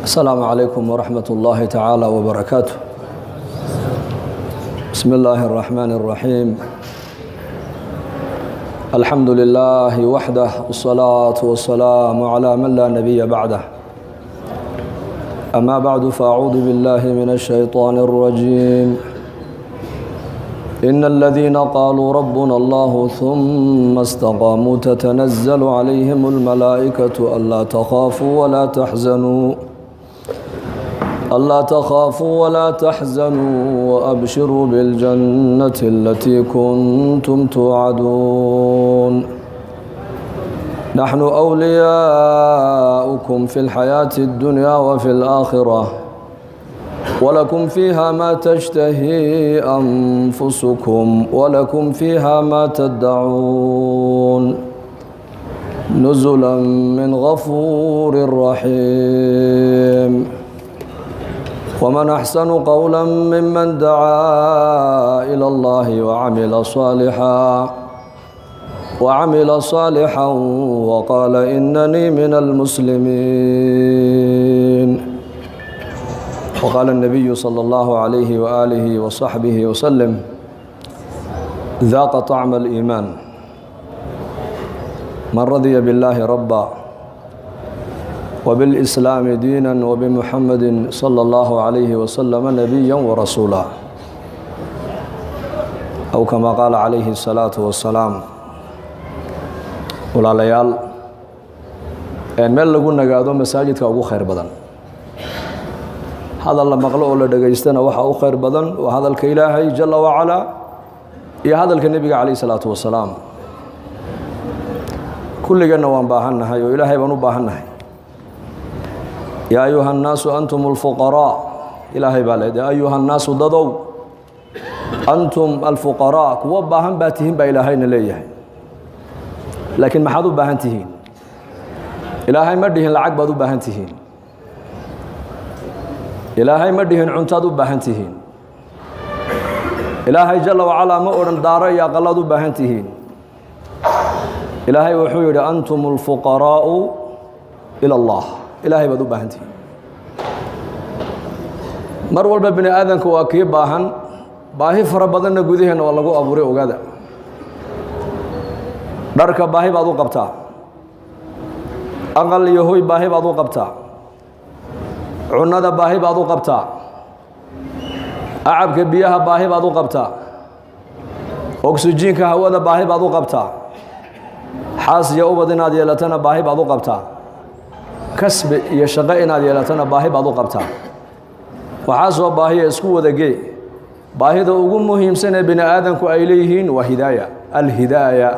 السلام عليكم ورحمة الله تعالى وبركاته. بسم الله الرحمن الرحيم. الحمد لله وحده، والصلاة والسلام على من لا نبي بعده. أما بعد، فأعوذ بالله من الشيطان الرجيم. إن الذين قالوا ربنا الله ثم استقاموا تتنزل عليهم الملائكة ألا تخافوا ولا تحزنوا وأبشروا بالجنة التي كنتم توعدون. نحن أولياؤكم في الحياة الدنيا وفي الآخرة، ولكم فيها ما تشتهي أنفسكم ولكم فيها ما تدعون، نزلا من غفور رحيم. ومن أحسن قولا ممن دعا إلى الله وعمل صالحا وقال إنني من المسلمين. وقال النبي صلى الله عليه وآله وصحبه وسلم: ذاق طعم الإيمان من رضي بالله ربا وبالإسلام دينا وبمحمد صلى الله عليه وسلم نبيا ورسولا، أو كما قال عليه الصلاة والسلام. Walaalayaal, meel lagu nagaado masaajidka ugu khayr badan, hadal la maqlo oo la dhegaystana waxaa u khayr badan waa hadalka Ilaahay jala wacalaa iyo hadalka Nebiga calayh isalaatu wasalaam. Kulligeenna waan baahannahay oo Ilaahay baan u baahannahay. يا أيها الناس أنتم الفقراء. Ilaahay baa leed: يا أيها الناس, dadow, أنتم الفقراء, kuwo baahan baa tihiin baa Ilaahayna leeyahay. Laakiin maxaad u baahan tihiin? Ilaahay ma dhihin lacag baad u baahan tihiin. Ilaahay ma dhihin cuntaad u baahan tihiin. Ilaahay jala wacalaa ma odhan daaro iyo aqalaad u baahan tihiin. Ilaahay wuxuu yidhi: أنتم الفقراء إلى الله. Ilaahay baad u baahan tihiin. Mar walba bini aadamku waa kii baahan, baahi fara badanna gudaheenna waa lagu abuuray. Ogaada, dharka baahi baad u qabtaa, aqal iyo hoy baahi baad u qabtaa, cunnada baahi baad u qabtaa, acabka biyaha baahi baad u qabtaa, oksijiinka hawada baahi baad u qabtaa, xaas iyo ubad inaad yeelatana baahi baad u qabtaa, kasbi iyo shaqo inaad yeelatana baahi baad u qabtaa. Waxaasoo baahiya isku wada gee, baahida ugu muhiimsan ee bini aadamku ay leeyihiin waa hidaaya, alhidaaya.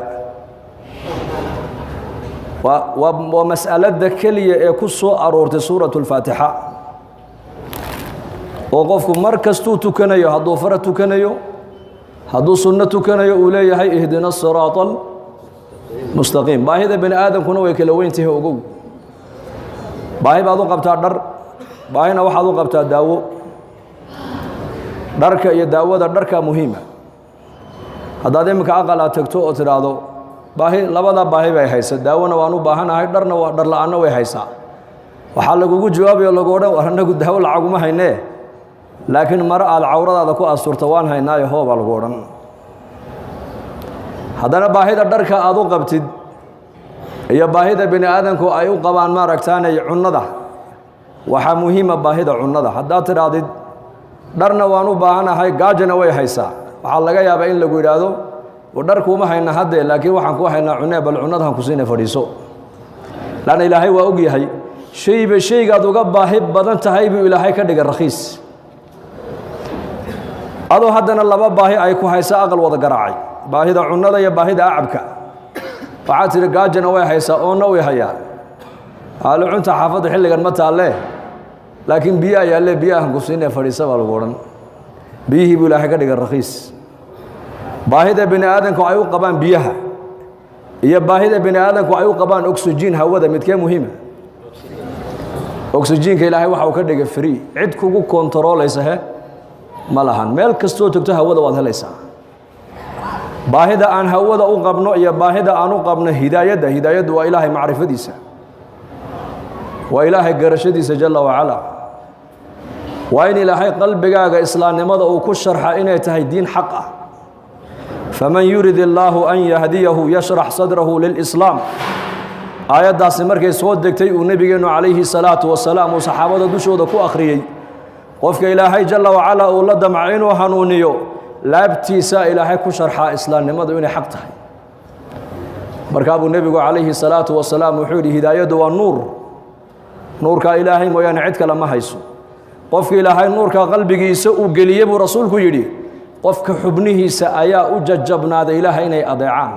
Waa mas'alada keliya ee ku soo aroortay suuratu alfaatixa, oo qofku mar kastuu tukanayo, hadduu fara tukanayo, hadduu sunno tukanayo, uu leeyahay: اهدنا الصراط المستقيم. Baahida bini aadamkuna way kala weyn tahay. Ogow, baahi baad u qabtaa dhar, baahina waxaad u qabtaa daawo. Dharka iyo daawada, dharkaa muhiima. Haddaad iminka aqal aad tagto oo tidhaahdo baahi, labada baahi bay haysa, daawona waan u baahanahay, dharna waa dhar la-aanna way haysaa, waxaa lagugu jawaabayo, lagu odhan: war, annagu daawo lacaguma haynee, laakiin mare aad cawradaada ku asturta waan haynaayo, hoo, baa lagu odhan. Haddana baahida dharka aad u qabtid iyo baahida bini aadamku ay u qabaan, maaragtaanay, cunnada, waxaa muhiima baahida cunnada. Haddaad tidhaahdid dharna waan u baahanahay, gaajana way haysaa, waxaa laga yaabaa in lagu yidhaahdo: dhar kuuma hayna haddee, laakiin waxaan ku haynaa cunee, bal cunnadahan ku siina, fadhiiso. Laanna Ilaahay waa og yahay, shayba shaygaad uga baahi badan tahay buu Ilaahay ka dhigay rakhiis. Adoo haddana laba baahi ay ku haysa aqal wada garaacay, baahida cunnada iyo baahida acabka, waxaad tidhi gaajana way haysaa, oonna way hayaa. Aalo cunta xaafadda xilligan ma taalle, laakiin biyo ayaalle, biyahan ku siinee, fadhiisa, baa lagu odhan. Biyihii buu Ilaahay ka dhigay rakhiis. Baahida bini aadamku ay u qabaan biyaha iyo baahida bini aadamku ay u qabaan oxygen, hawada, midkee muhiima? Oxygenka Ilaahay waxa uu ka dhigay free. Cid kugu kontaroolaysa he ma lahan. Meel kastoo tagto hawada waad helaysaa. Baahida aan hawada u qabno iyo baahida aan u qabno hidaayadda, hidaayaddu waa Ilaahay macrifadiisa. Waa Ilaahay garashadiisa jalla wacalaa. Waa in Ilaahay qalbigaaga islaamnimada uu ku sharxa inay tahay diin xaq ah. Faman yurid illaahu an yahdiyahu yashrax sadrahu lilislaam. Aayaddaasi markay soo degtay uu nebigeennu calayhi salaatu wasalaam uu saxaabada dushooda ku akhriyey, qofka Ilaahay jalla wacalaa uu la damco inuu hanuuniyo, laabtiisaa Ilaahay ku sharxaa islaamnimadu inay xaq tahay. Markaa buu nebigu calayhi salaatu wasalaam wuxuu yidhi: hidaayaddu waa nuur, nuurkaa Ilaahay mooyaane cid kale ma hayso. Qofka Ilaahay nuurkaa qalbigiisa uu geliyey, buu rasuulku yidhi, qofka xubnihiisa ayaa u jajabnaaday Ilaahay inay adeecaan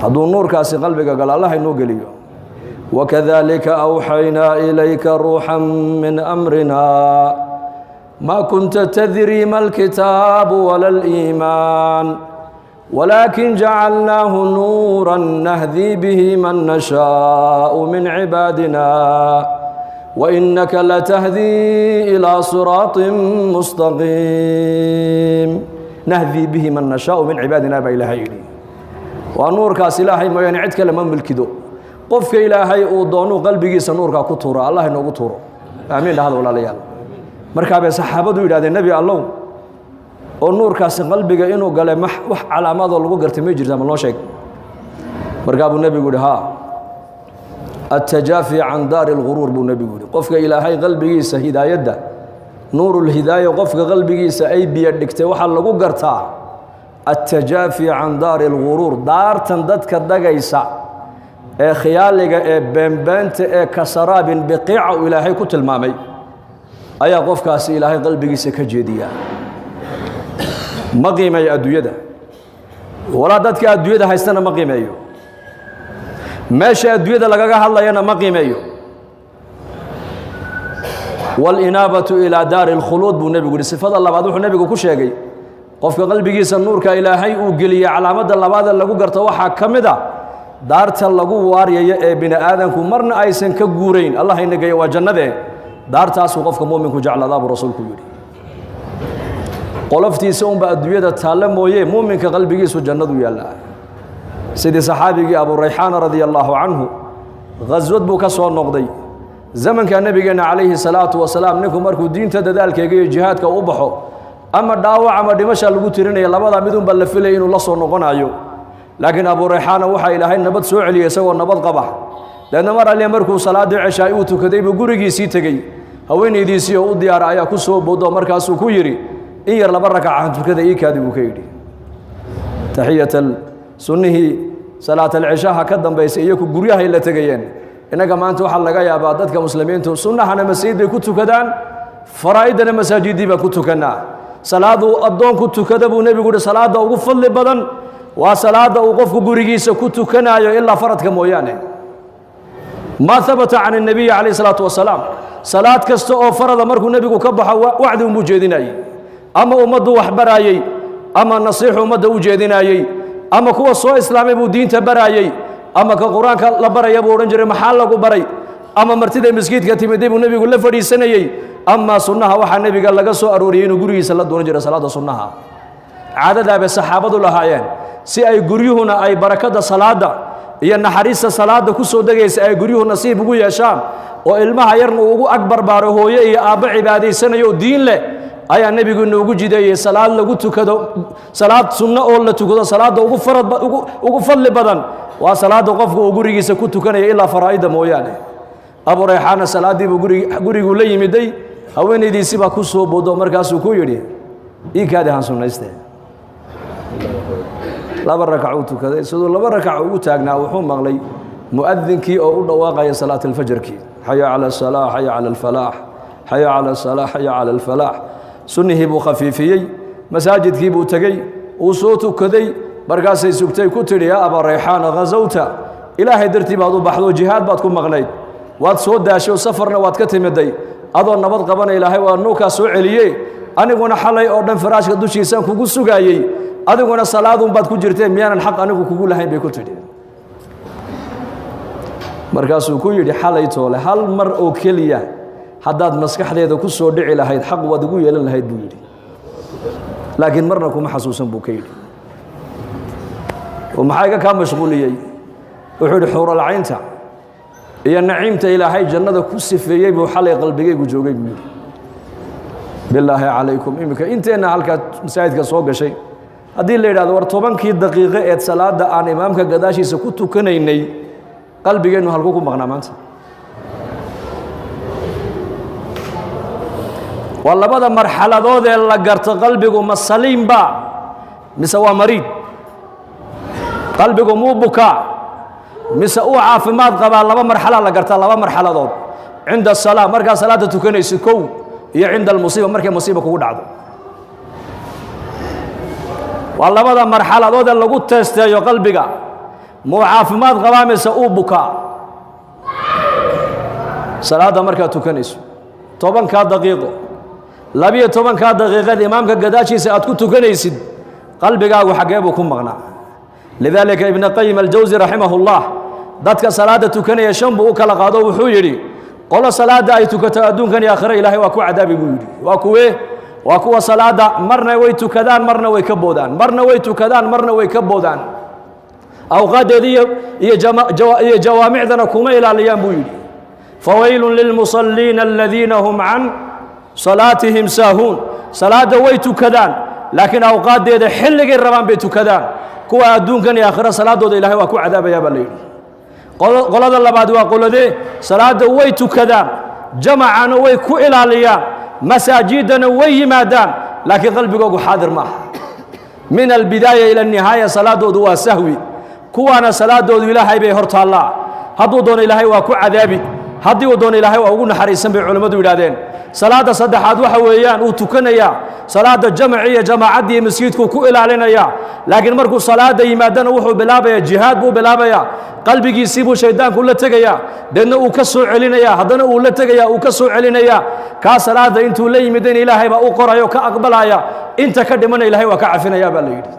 hadduu nuurkaasi qalbiga galo. Allah inoo geliyo. Wakadalika awxaynaa ilayka ruuxan min amrina ma kunta tadri ma alkitaabu wala aliimaan walaakin jacalnaahu nuura nahdii bihi man nashaau min cibaadina wainaka latahdii ilaa siraaطin mustaqiim. Nahdii bihi man nashaau min cibaadina baa Ilaahay yidhi. Waa nuurkaas Ilaahay mooyaane cid kale ma milkido. Qofka Ilaahay uu doonuu qalbigiisa nuurkaa ku tuuro. Allah inoogu tuuro, aamiin dhahda walaalayaal. Markaa bay saxaabadu yidhahdeen: Nebi Allow, oo nuurkaasi qalbiga inuu galay wax calaamadoo lagu gartay may jirtaa? Ma noo sheeg. Markaa buu nebigu yihi: haa, attajaafi can daari lguruur, buu nebigu yihi. Qofka Ilaahay qalbigiisa hidaayadda, nuurulhidaaya, qofka qalbigiisa ay biyo dhigtay waxaa lagu gartaa attajaafi can daari lguruur, daartan dadka dagaysa ee khiyaaliga ee beenbeenta ee kasaraabin biqiica uu Ilaahay ku tilmaamay ayaa qofkaasi Ilaahay qalbigiisa ka jeediyaa. Ma qiimeeyo adduunyada, walaa dadka adduunyada haystana ma qiimeeyo, meesha adduunyada lagaga hadlayana ma qiimeeyo. Wاlinaabatu ilaa daari اlkhuluud, buu nebigu yihi. Sifada labaad wuxuu nebigu ku sheegay qofka qalbigiisa nuurka Ilaahay uu geliyey, calaamadda labaadee lagu garto waxaa ka mid a daarta lagu waaryayo ee bini aadamku marna aysan ka guurayn. Allah ina geeyo, waa jannadee. Daartaasuu qofka muuminku jecladaa, buu rasuulku yidhi. Qoloftiisa unba adduunyada taalle mooye, muuminka qalbigiisu jannadu yaallaa. Sidii saxaabigii Abu Rayxaana radia allaahu canhu, khaswad buu ka soo noqday. Zamanka nebigeenna calayhi salaatu wasalaam, ninku markuu diinta dadaalkeega iyo jihaadka u baxo, ama dhaawac ama dhimasha lagu tirinaya, labadaa midunbaa la filaya inuu la soo noqonayo. Laakiin Abu Rayxaana waxaa Ilaahay nabad soo celiyey isagoo nabad qaba. Deedna mar alle markuu salaaddii ceshaay uu tukaday buu gurigiisii tegey. Haweenaydiisii oo u diyaara ayaa ku soo boodo. Markaasuu ku yidhi: in yar laba rakacan tukada ii kaadi, buu ka yidhi. Taxiyatan sunnihii salaatalceshaha ka dambaysa iyaku guryahay la tegayeen. Innaga maanta waxaa laga yaabaa dadka muslimiintu sunnahana masjid bay ku tukadaan, faraa'idana masaajidii baan ku tukannaa. Salaaduu addoonku tukada, buu nebigu yihi, salaadda ugu fadli badan waa salaadda uu qofku gurigiisa ku tukanaayo, ilaa faradka mooyaane. Ma habata can الnabiyi calayh isalaatu wasalaam, salaad kasta oo farada markuu nebigu ka baxo wacdi unbuu jeedinayey, ama ummaddu wax baraayey, ama nasiixu ummadda u jeedinaayey, ama kuwa soo islaamay buu diinta baraayey, ama ka qur-aanka la baraya buu odhan jiray: maxaa lagu baray? Ama martida maskiidka timiday buu nebigu la fadhiisanayey. Amaa sunnaha waxaa nebiga laga soo arooriyey inuu gurigiisa la doonan jiray salaadda sunnaha. Caadadaa bay saxaabadu lahaayeen si ay guryuhuna ay barakadda salaadda iyo naxariista salaadda ku soo degaysa ay guryuhu nasiib ugu yeeshaan, oo ilmaha yarna uu ugu ag barbaaro hooye iyo aabbo cibaadaysanayo oo diin leh, ayaa nebigu inoogu jideeyey salaad lagu tukado, salaad sunno oo la tukado. Salaadda ugu farad ugu fadli badan waa salaadda qofku uu gurigiisa ku tukanaya, ilaa faraa'idda mooyaane. Abu Rayxaana salaaddii buu guriguu la yimiday. Haweenaydiisii baa ku soo boodo. Markaasuu ku yidhi: ii kaadi han sunnayste. Laba rakac uu tukaday. Siduu laba rakac ugu taagnaa wuxuu maqlay mu'adinkii oo u dhawaaqaya salaatalfajarkii: xaya cala asalaax, xaya cala alfalaax, xaya cala asalaax, xaya cala alfalaax. Sunnihii buu khafiifiyey, masaajidkii buu tegey, uu soo tukaday. Markaasay sugtay, ku tidhi: yaa Abaa Rayxaana, khasawta, Ilaahay dartii baad u baxdo, jihaad baad ku maqnayd, waad soo daashay, safarna waad ka timiday, adoo nabad qabana Ilaahay waa nuukaa soo celiye. Aniguna xalay oo dhan faraashka dushiisaan kugu sugaayey, adiguna salaadun baad ku jirteen, miyaanan xaq anigu kugu lahayn? bay ku tidhi. Markaasuu ku yidhi: xalay toole hal mar oo keliya haddaad maskaxdeeda ku soo dhici lahayd, xaq waad igu yeelan lahayd, buu yidhi, laakiin marna kuma xasuusan, buu ka yidhi. Oo maxaa iga kaa mashquuliyey? Wuxuu yidhi: xuuralcaynta Iyo naciimta Ilaahay jannada ku sifeeyey buu xalay qalbigaygu joogay, buu yidhi. Bilaahi calaykum, iminka inteenna halkaa masaajidka soo gashay, haddii la yidhahdo war 10kii daqiiqo eed salaadda aan imaamka gadaashiisa ku tukanaynay, qalbigeennu halkuu ku maqnaa maanta? Waa labada marxaladood ee la garto qalbigu ma saliimba mise waa mariid, qalbigu muu bukaa mise uu caafimaad qabaa. Laba marxala la gartaa, laba marxaladood: cinda asalaa, markaa salaadda tukanayso kow, iyo cinda almusiiba, markay musiiba kugu dhacdo. Waa labada marxaladood ee lagu teesteeyo qalbiga, muu caafimaad qabaa mise uu bukaa. Salaadda markaad tukanayso 10kaa daqiiqo, 12kaa daqiiqeed imaamka gadaashiisa aad ku tukanaysid, qalbigaagu xaggee buu ku maqnaa? Lidaalika Ibna Qayim Aljawsi raximahullah dadka salaadda tukanaya shan buu u kala qaado. Wuxuu yidhi qolo salaadda ay tukato adduunkan iyo aakhiro Ilaahay waa ku cadaabi, buu yidhi. Waa kuwee? Waa kuwa salaadda marna way tukadaan, marna way ka boodaan, marna way tukadaan, marna way ka boodaan, awqaaddeeda iyo jawaamicdana kuma ilaaliyaan, buu yidhi. Fawaylun lilmusalliina aladiina hum can salaatihim saahuun. Salaadda way tukadaan, laakiin awqaaddeeda xilligay rabaan bay tukadaan. Kuwa adduunkan iyo aakhiro salaaddooda Ilahay waa ku cadaabayaa, baa la yidhi. Qolada labaad waa qoladee? Salaadda way tukadaan, jamacana way ku ilaaliyaan, masaajiddana way yimaadaan, laakiin qalbigoogu xaadir ma aha. Min albidaaya ila annihaaya salaadoodu waa sahwi. Kuwaana salaadoodu Ilaahay bay hor taallaa. Hadduu doono Ilaahay waa ku cadaabi, haddii uu doono Ilaahay waa ugu naxariisan, bay culimmadu yidhahdeen. Salaadda saddexaad waxa weeyaan uu tukanayaa salaadda, jamaci iyo jamaacaddii masjidkuu ku ilaalinayaa, laakiin markuu salaadda yimaadana wuxuu bilaabayaa jihaad buu bilaabayaa. Qalbigiisii buu shayddaanku la tegayaa, deedna uu ka soo celinayaa, haddana uu la tegayaa, uu ka soo celinayaa. Kaa salaadda intuu la yimidana Ilaahay baa u qoraya oo ka aqbalaya, inta ka dhimana Ilaahay waa ka cafinaya, baa la yidhi.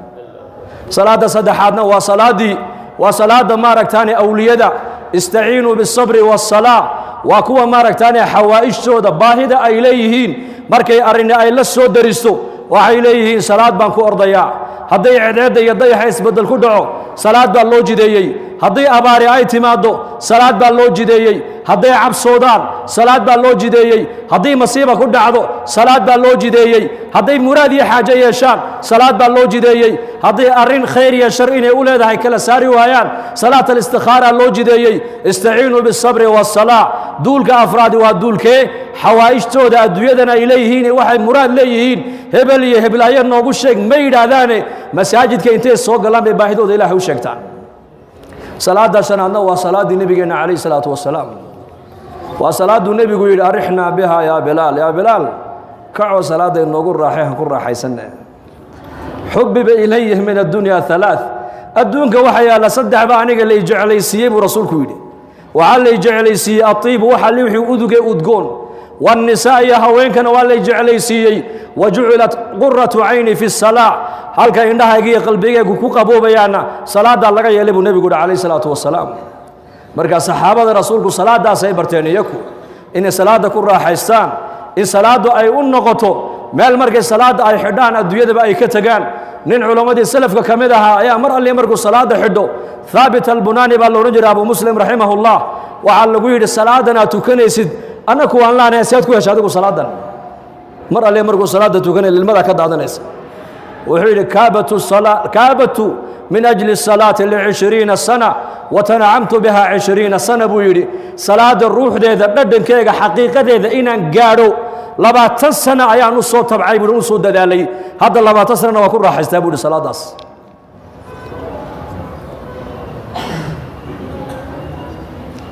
Salaadda saddexaadna waa salaaddii, waa salaadda maaragtaane awliyada. Istaciinuu bisabri wasalaa. Waa kuwa maaragtaane xawaa'ijtooda, baahida ay leeyihiin, markay arrini ay la soo daristo, waxay leeyihiin salaad baan ku ordayaa. Hadday cedceedda iyo dayaxa isbeddel ku dhaco, salaad baa loo jideeyey. Haddii abaari ay timaaddo, salaad baa loo jideeyey. Hadday cabsoodaan, salaad baa loo jideeyey. Haddii masiiba ku dhacdo, salaad baa loo jideeyey. Hadday muraad iyo xaajo yeeshaan, salaad baa loo jideeyey. Hadday arrin khayr iyo shar inay u leedahay kala saari waayaan, salaat alistikhaara loo jideeyey. Istaciinuu bisabri wasalaa. Duulka afraadi waa duulkee? Xawaa'ijtooda adduunyadan ay leeyihiin, waxay muraad leeyihiin, hebel iyo heblaayo noogu sheeg ma yidhaahdaane, masaajidka intay soo galaan bay baahidooda Ilaahay u sheegtaan. Salaadda shanaadna waa salaaddii nebigeenna calayhi salaatu wasalaam. Waa salaadduu nebigu yidhi: "Arixnaa biha yaa Bilaal, yaa Bilaal, kacoo salaadda inoogu raaxay, han ku raaxaysanne." Xubiba ilayhi min addunya halaath. Adduunka waxa yaalla saddex ba aniga lay jeclaysiiyey, buu rasuulku yidhi. Waxaa lay jeclaysiiyey atiibu, waxa li wixii uduge udgoon, waannisaa, iyo haweenkana waa lay jeclaysiiyey. Wa jucilat quratu cayni fi salaa, halka indhahayga iyo qalbigaygu ku qaboobayaana salaaddaa laga yeelay, buu nebigu yidhi calayhi salaatu wasalaam. Marka saxaabada rasuulku salaadaasay barteen iyaku, inay salaadda ku raaxaystaan, in salaaddu ay u noqoto meel markay salaadda ay xidhaan adduunyadaba ay ka tegaan. Nin culammadii salafka ka mid ahaa ayaa mar alli markuu salaadda xidho, Thaabit Albunaani baa la odhan jiray, Abu Muslim raximahullah, waxaa lagu yidhi: "Salaadan aad tukanaysid annaku waan laanaya, si aad ku hesha adigu salaadan?" Mar alle markuu salaadda tukanaya lilmadaa ka daadanaysa. Wuxuu yidhi: "Kaabatu min ajli salaati li20 sana watanacamtu biha 20 sana," buu yidhi. "Salaada ruuxdeeda, dhadhankeega, xaqiiqadeeda inaan gaadho 20 sano ayaan u soo tabcay," buui, "u soo dadaalay. Hadda 20 sanana waa ku raaxaystaa," buu yidhi, "salaadaas."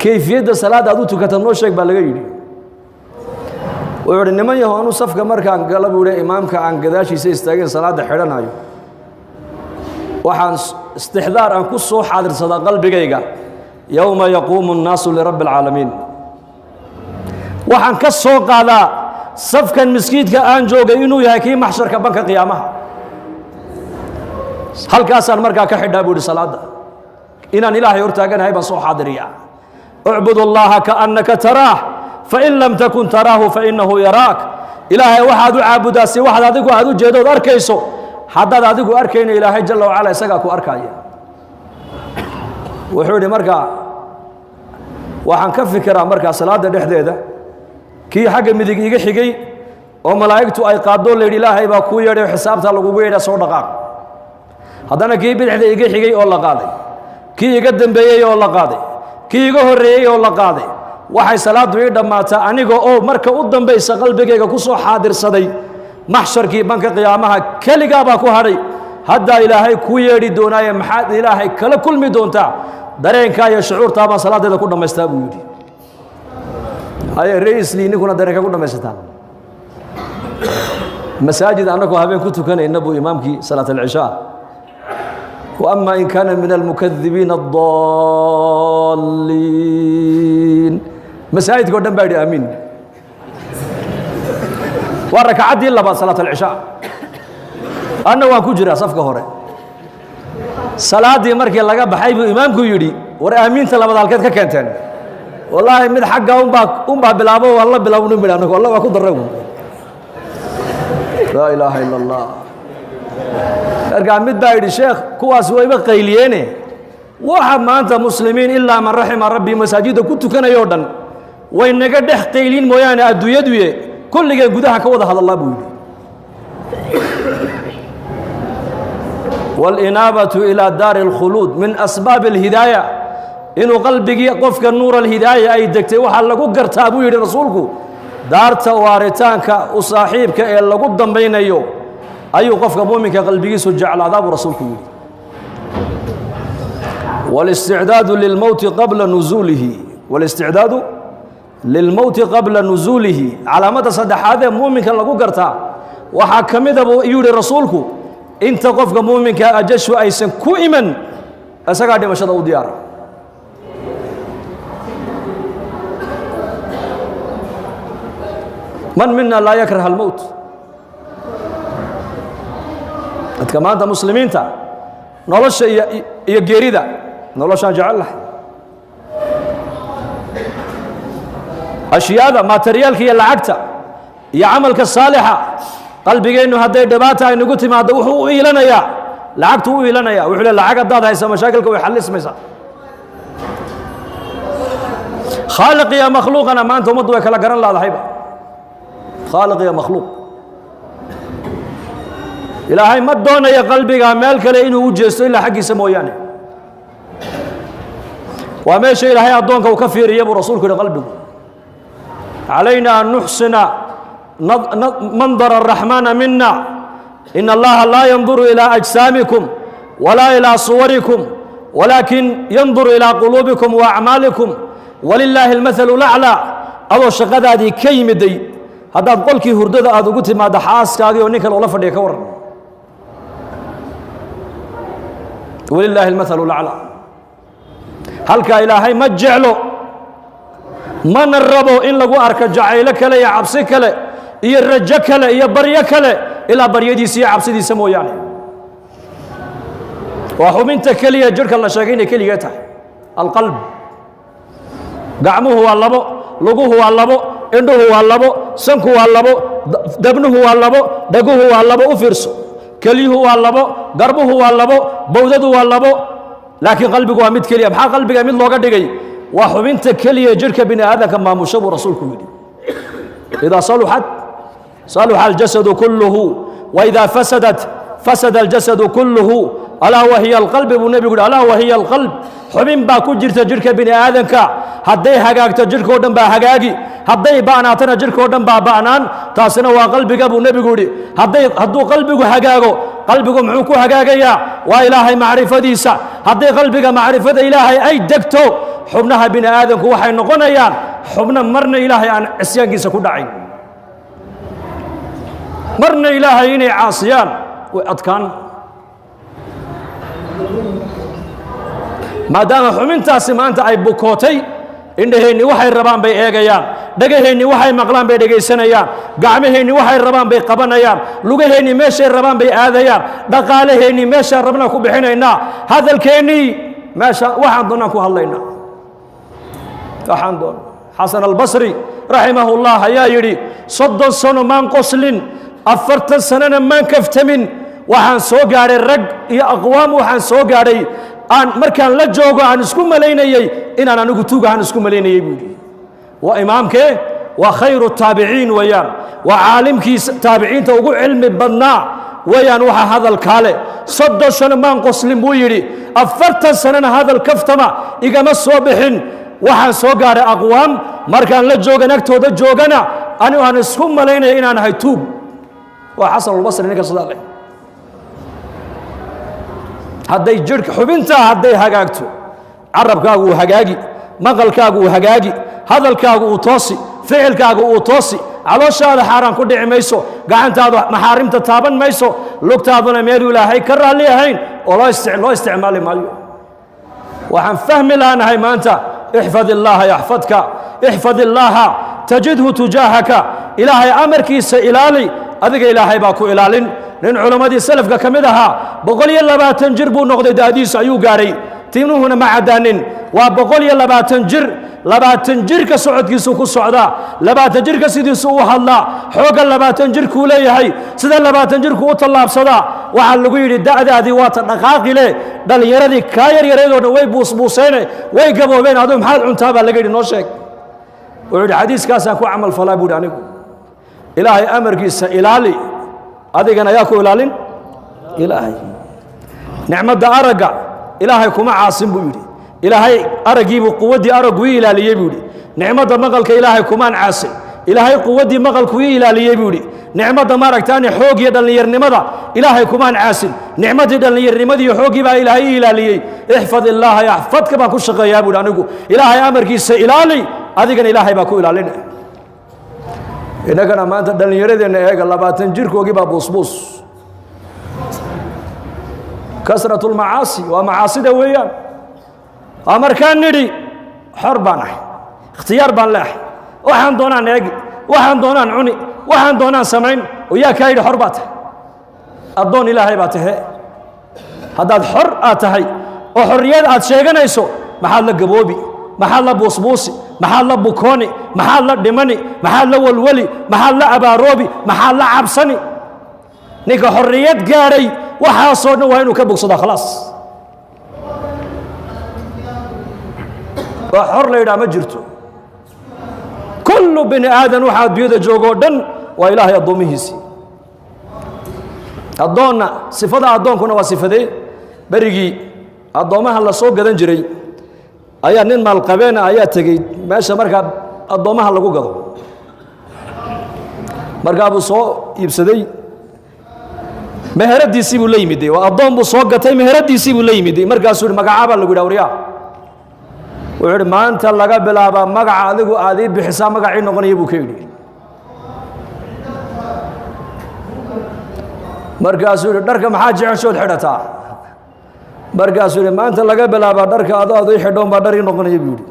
"Kayfiyadda salaadda aad u tukata noo sheeg," baa laga yidhi. Wuxuu idhi: "Niman yaho, anu safka markaan gala," buu yidhi, "imaamka aan gadaashiisa istaageen salaadda xidhanayo, waxaan istixdaar aan ku soo xaadirsadaa qalbigayga yowma yaquumu annaasu lirabbi alcaalamiin. Waxaan ka soo qaadaa safkan miskiidka aan joogay inuu yahay kii maxsharka, banka qiyaamaha. Halkaasaan markaa ka xidhaa," buu yidhi, "salaadda inaan Ilaahay hortaaganahay baan soo xaadiriyaa. Ucbud allaha kaannaka taraah, fain lam takun taraahu fainahu yaraak. Ilaahay waxaad u caabudaa si waxaad adigu aad u jeedood arkayso. Haddaad adigu arkayno, Ilaahay jalla wacala isagaa ku arkaya." Wuxuu yidhi markaa Waxaan ka fikiraa markaa salaadda dhexdeeda kii xagga midig iga xigay oo malaa'igtu ay qaadoo la yidhi Ilaahay baa kuu yeedhay, xisaabtaa lagugu yeedhaa, soo dhaqaaq. Haddana kii bidixda iga xigay oo la qaaday, kii iga dambeeyey oo la qaaday, kii iga horreeyey oo la qaaday. Waxay salaaddu ii dhammaataa aniga oo marka u dambaysa qalbigayga ku soo xaadirsaday maxsharkii banka qiyaamaha, keligaa baa ku hadhay, haddaa Ilaahay kuu yeedhi doonaaye, maxaad Ilaahay kala kulmi doontaa? Dareenkaa iyo shucuurtaa baan salaaddeeda ku dhammaystaa, buu yidhi. Haye reisli, ninkuna dareenka ku dhammaysataa. Masaajid annagoo habeen ku tukanayna buu imaamkii salaat alcishaa وأما إن كان من المكذبين الضالين, masaajidka o dhan baa yidhi aamiin. Waa rakacaddii labaad salaat alcishaa, anna waan ku jiraa safka hore. Salaaddii markii laga baxay buu imaamku yidhi, war aamiinta labaad halkeed ka keenteen? Wallaahi mid xagga unbaa bilaabo, waan la bilownu midh anagu, alla waa ku darray. Laa ilaaha ila Allah. Markaa mid baa yidhi, sheekh, kuwaas wayba qayliyeene, waxa maanta muslimiin ilaa man raxima rabbi masaajidda ku tukanayoo dhan way naga dhex qaylin mooyaane, adduunyaduye kulligeen gudaha ka wada hadallaa, buu yidhi. والإنابة إلى دار الخلود من أسباب الهداية. Inuu qalbigii qofka nuur alhidaaya ay degtay waxaa lagu gartaa, buu yidhi rasuulku, daarta waaritaanka u saaxiibka ee lagu dambaynayo ayuu qofka muuminka qalbigiisu jeclaadaa, buu rasuulku yidhi. والاستعداد للموت قبل نزوله, والاستعداد للموت قبل نزوله. Calaamadda saddexaad ee muuminka lagu gartaa waxaa ka mida, buu yidhi rasuulku, inta qofka muuminka ajashu aysan ku iman isagaa dhimashada u diyaara. Man mina laa yakrah almowt? Dadka maanta muslimiinta nolosha iyo geerida, noloshaan jecel lahay, ashyaada materiaalka iyo lacagta iyo camalka saalixa, qalbigeennu hadday dhibaata ay nagu timaaddo wuxuu u iilanayaa lacagtu u iilanaya. Wuxuu le lacag haddaad haysa mashaakilka way xallismaysaa. Khaaliq iyo makhluuqana maanta ummaddu way kala garan laadahayba, khaaliq iyo makhluuq. Ilaahay ma doonayo qalbiga meel kale inuu u jeesto ilaa xaggiisa mooyaane. Waa meesha Ilaahay addoonka uu ka fiiriya, buu rasuulku yihi qalbigu. علينا أن نحسن منظر الرحمن منا. إن الله لا ينظر إلى أجسامكم ولا إلى صوركم، ولكن ينظر إلى قلوبكم وأعمالكم، ولله المثل الأعلى. Adoo shaqadaadii ka yimiday haddaad qolkii hurdada aad ugu timaaddo xaaskaagii oo ninkan ula fadhiya, ka warran? ولله المثل الأعلى. Halkaa Ilaahay ma jeclo mana rabo in lagu arko jacaylo kale iyo cabsi kale iyo rajo kale iyo baryo kale ilaa baryadiisa iyo cabsidiisa mooyaane. Waa xubinta keliya jidhka la sheegay inay keligee tahay, alqalb. Gacmuhu waa labo, luguhu waa labo, indhuhu waa labo, sanku waa labo, dabnuhu waa labo, dhaguhu waa labo, u fiirso, kelyuhu waa labo, garbuhu waa labo, bowdadu waa labo, laakiin qalbigu waa mid keliya. Maxaa qalbiga mid looga dhigay? Waa xubinta keliya jidhka bini aadamka maamusho, buu rasuulku yidhi. إذا صلحت صلح الجسد كله، وإذا فسدت فسد الجسد كله، ألا وهي القلب, buu nebigu yidhi. ألا وهي القلب. Xubin baa ku jirta jidhka bini aadamka, hadday hagaagto jidhkao dhan baa hagaagi, hadday ba'naatana jidhkao dhan baa ba'naan. Taasina waa qalbiga, buu nebigu yidhi. Hadduu qalbigu hagaago, qalbigu muxuu ku hagaagayaa? Waa Ilaahay macrifadiisa. Hadday qalbiga macrifada Ilaahay ay degto, xubnaha bini aadamku waxay noqonayaan xubno marna Ilaahay aan cisyaankiisa ku dhacayn, marna Ilaahay inay caasiyaan way adkaan, maadaama xubintaasi maanta ay bukootay. Indhaheenni waxay rabaan bay eegayaan, dhegaheenni waxay maqlaan bay dhegaysanayaan, gacmaheenni waxay rabaan bay qabanayaan, lugaheenni meeshay rabaan bay aadayaan, dhaqaalaheenni meeshaan rabnaa ku bixinaynaa, hadalkeennii meesha waxaan doonaan ku hadlaynaa, waxaan doon. Xasan Albasri raximahullah ayaa yidhi, 30 sano maan qoslin, 40 sanona maan kaftamin. Waxaan soo gaadhay rag iyo aqwaam, waxaan soo gaadhay Aan markaan la joogo aan isku malaynayey inaan anigu tuug ahaan isku malaynayey buu yidhi. Waa imaamkee? Waa khayru taabiciin weeyaan, waa caalimkii taabiciinta ugu cilmi badnaa weeyaan. Waxa hadalkaa leh, 30 sano maan qoslin buu yidhi, 40 sanona hadal kaftama igama soo bixin. Waxaan soo gaadhay aqwaam markaan la joogan agtooda joogana anigu aan isku malaynaya inaan ahay tuug. Waa Xasanulbasri ninka sidaa leh. Hadday jidhka xubintaa hadday hagaagto, carabkaagu uu hagaagi, maqalkaagu uu hagaagi, hadalkaagu uu toosi, ficilkaagu uu toosi, calooshaada xaaraan ku dhici mayso, gacantaadu maxaarimta taaban mayso, lugtaaduna meeluu Ilaahay ka raalli ahayn oo loo isticmaali maayo. Waxaan fahmi laanahay maanta: ixfad illaaha yaxfadka, ixfad illaaha tajidhu tujaahaka. Ilaahay amarkiisa ilaali, adiga Ilaahay baa ku ilaalin. Nin culammadii salafka ka mid ahaa 120 jir buu noqday, da'diisu ayuu gaadhay, timuhuna ma caddaanin. Waa 120 jir. 20 jirka socodkiisu ku socdaa, 20 jirka sidiisu u hadlaa, xoogga 20 jirkuu leeyahay, sida 20 jirku u tallaabsadaa. Waxaa lagu yidhi: da'daadii waata dhaqaaqi leh, dhallinyaradii kaa yaryareedoo dhan way buusbuuseene, way gaboobeen, aduu maxaad cuntaa baa laga yidhi, noo sheeg. Wuxuu yidhi: xadiiskaasaan ku camal falaa buu yidhi anigu. Ilaahay amarkiisa ilaali, adigana ayaa ku ilaalin Ilaahay. Nicmadda aragga Ilaahay kuma caasin buu yidhi. Ilaahay araggiibuu quwaddii araggu ii ilaaliyey buu yidhi. Nicmadda maqalka Ilaahay kumaan caasin, Ilaahay quwaddii maqalku ii ilaaliyey buu yidhi. Nicmadda maaragtaani xoog iyo dhallinyarnimada Ilaahay kumaan caasin, nicmaddii dhallinyarnimadii iyo xooggii baa Ilaahay ii ilaaliyey. Ixfad illaaha yaxfadka baan ku shaqeeyaa buu yidhi anigu. Ilaahay amarkiisa ilaali, adigana Ilaahay baa ku ilaalinaya. Innagana maanta dhallinyaradeenna eega, 20 jirkoogii baa buusbuus. Kasratulmacaasi waa macaasida weeyaan. Waa markaan nidhi xor baan ahay, ikhtiyaar baan leeahay, waxaan doonaan eegi, waxaan doonaan cuni, waxaan doonaan samayn. Oo yaa kaa yidhi xor baa tahay? Addoon Ilaahay baa tahe. Haddaad xor aad tahay oo xorriyad aad sheeganayso, maxaad la gaboobi? Maxaad la buusbuusi? Maxaad la bukooni? Maxaad la dhimani? Maxaad la walwali? Maxaad la abaaroobi? Maxaad la cabsani? Ninka xorriyad gaadhay waxaasoo dhan waa inuu ka bogsadaa. Khalaas, waa xor la yidhaha ma jirto. Kullu bini aadan waxaa adduunyada joogo o dhan waa Ilaahay addoommihiisii. Addoonna sifada addoonkuna waa sifadee? Berigii addoommaha la soo gadan jiray ayaa nin maalqabeena ayaa tegey meesha markaa addoommaha lagu gado. Markaa buu soo iibsaday, meheradiisii buu la yimiday. Waa addoon buu soo gatay, meheradiisii buu la yimiday. Markaasuu yihi: magacaa baa lagu yidhi waryaa. Wuxuu yidhi: maanta laga bilaabaa magaca adigu aad ii bixisaa magacii noqonaya buu ka yidhi. Markaasuu yidhi: dharka maxaa jeceshood xidhataa? Markaasuu yidhi: maanta laga bilaabaa dharka ado aad ii xidhoon baa dhar ii noqonaya buu yidhi.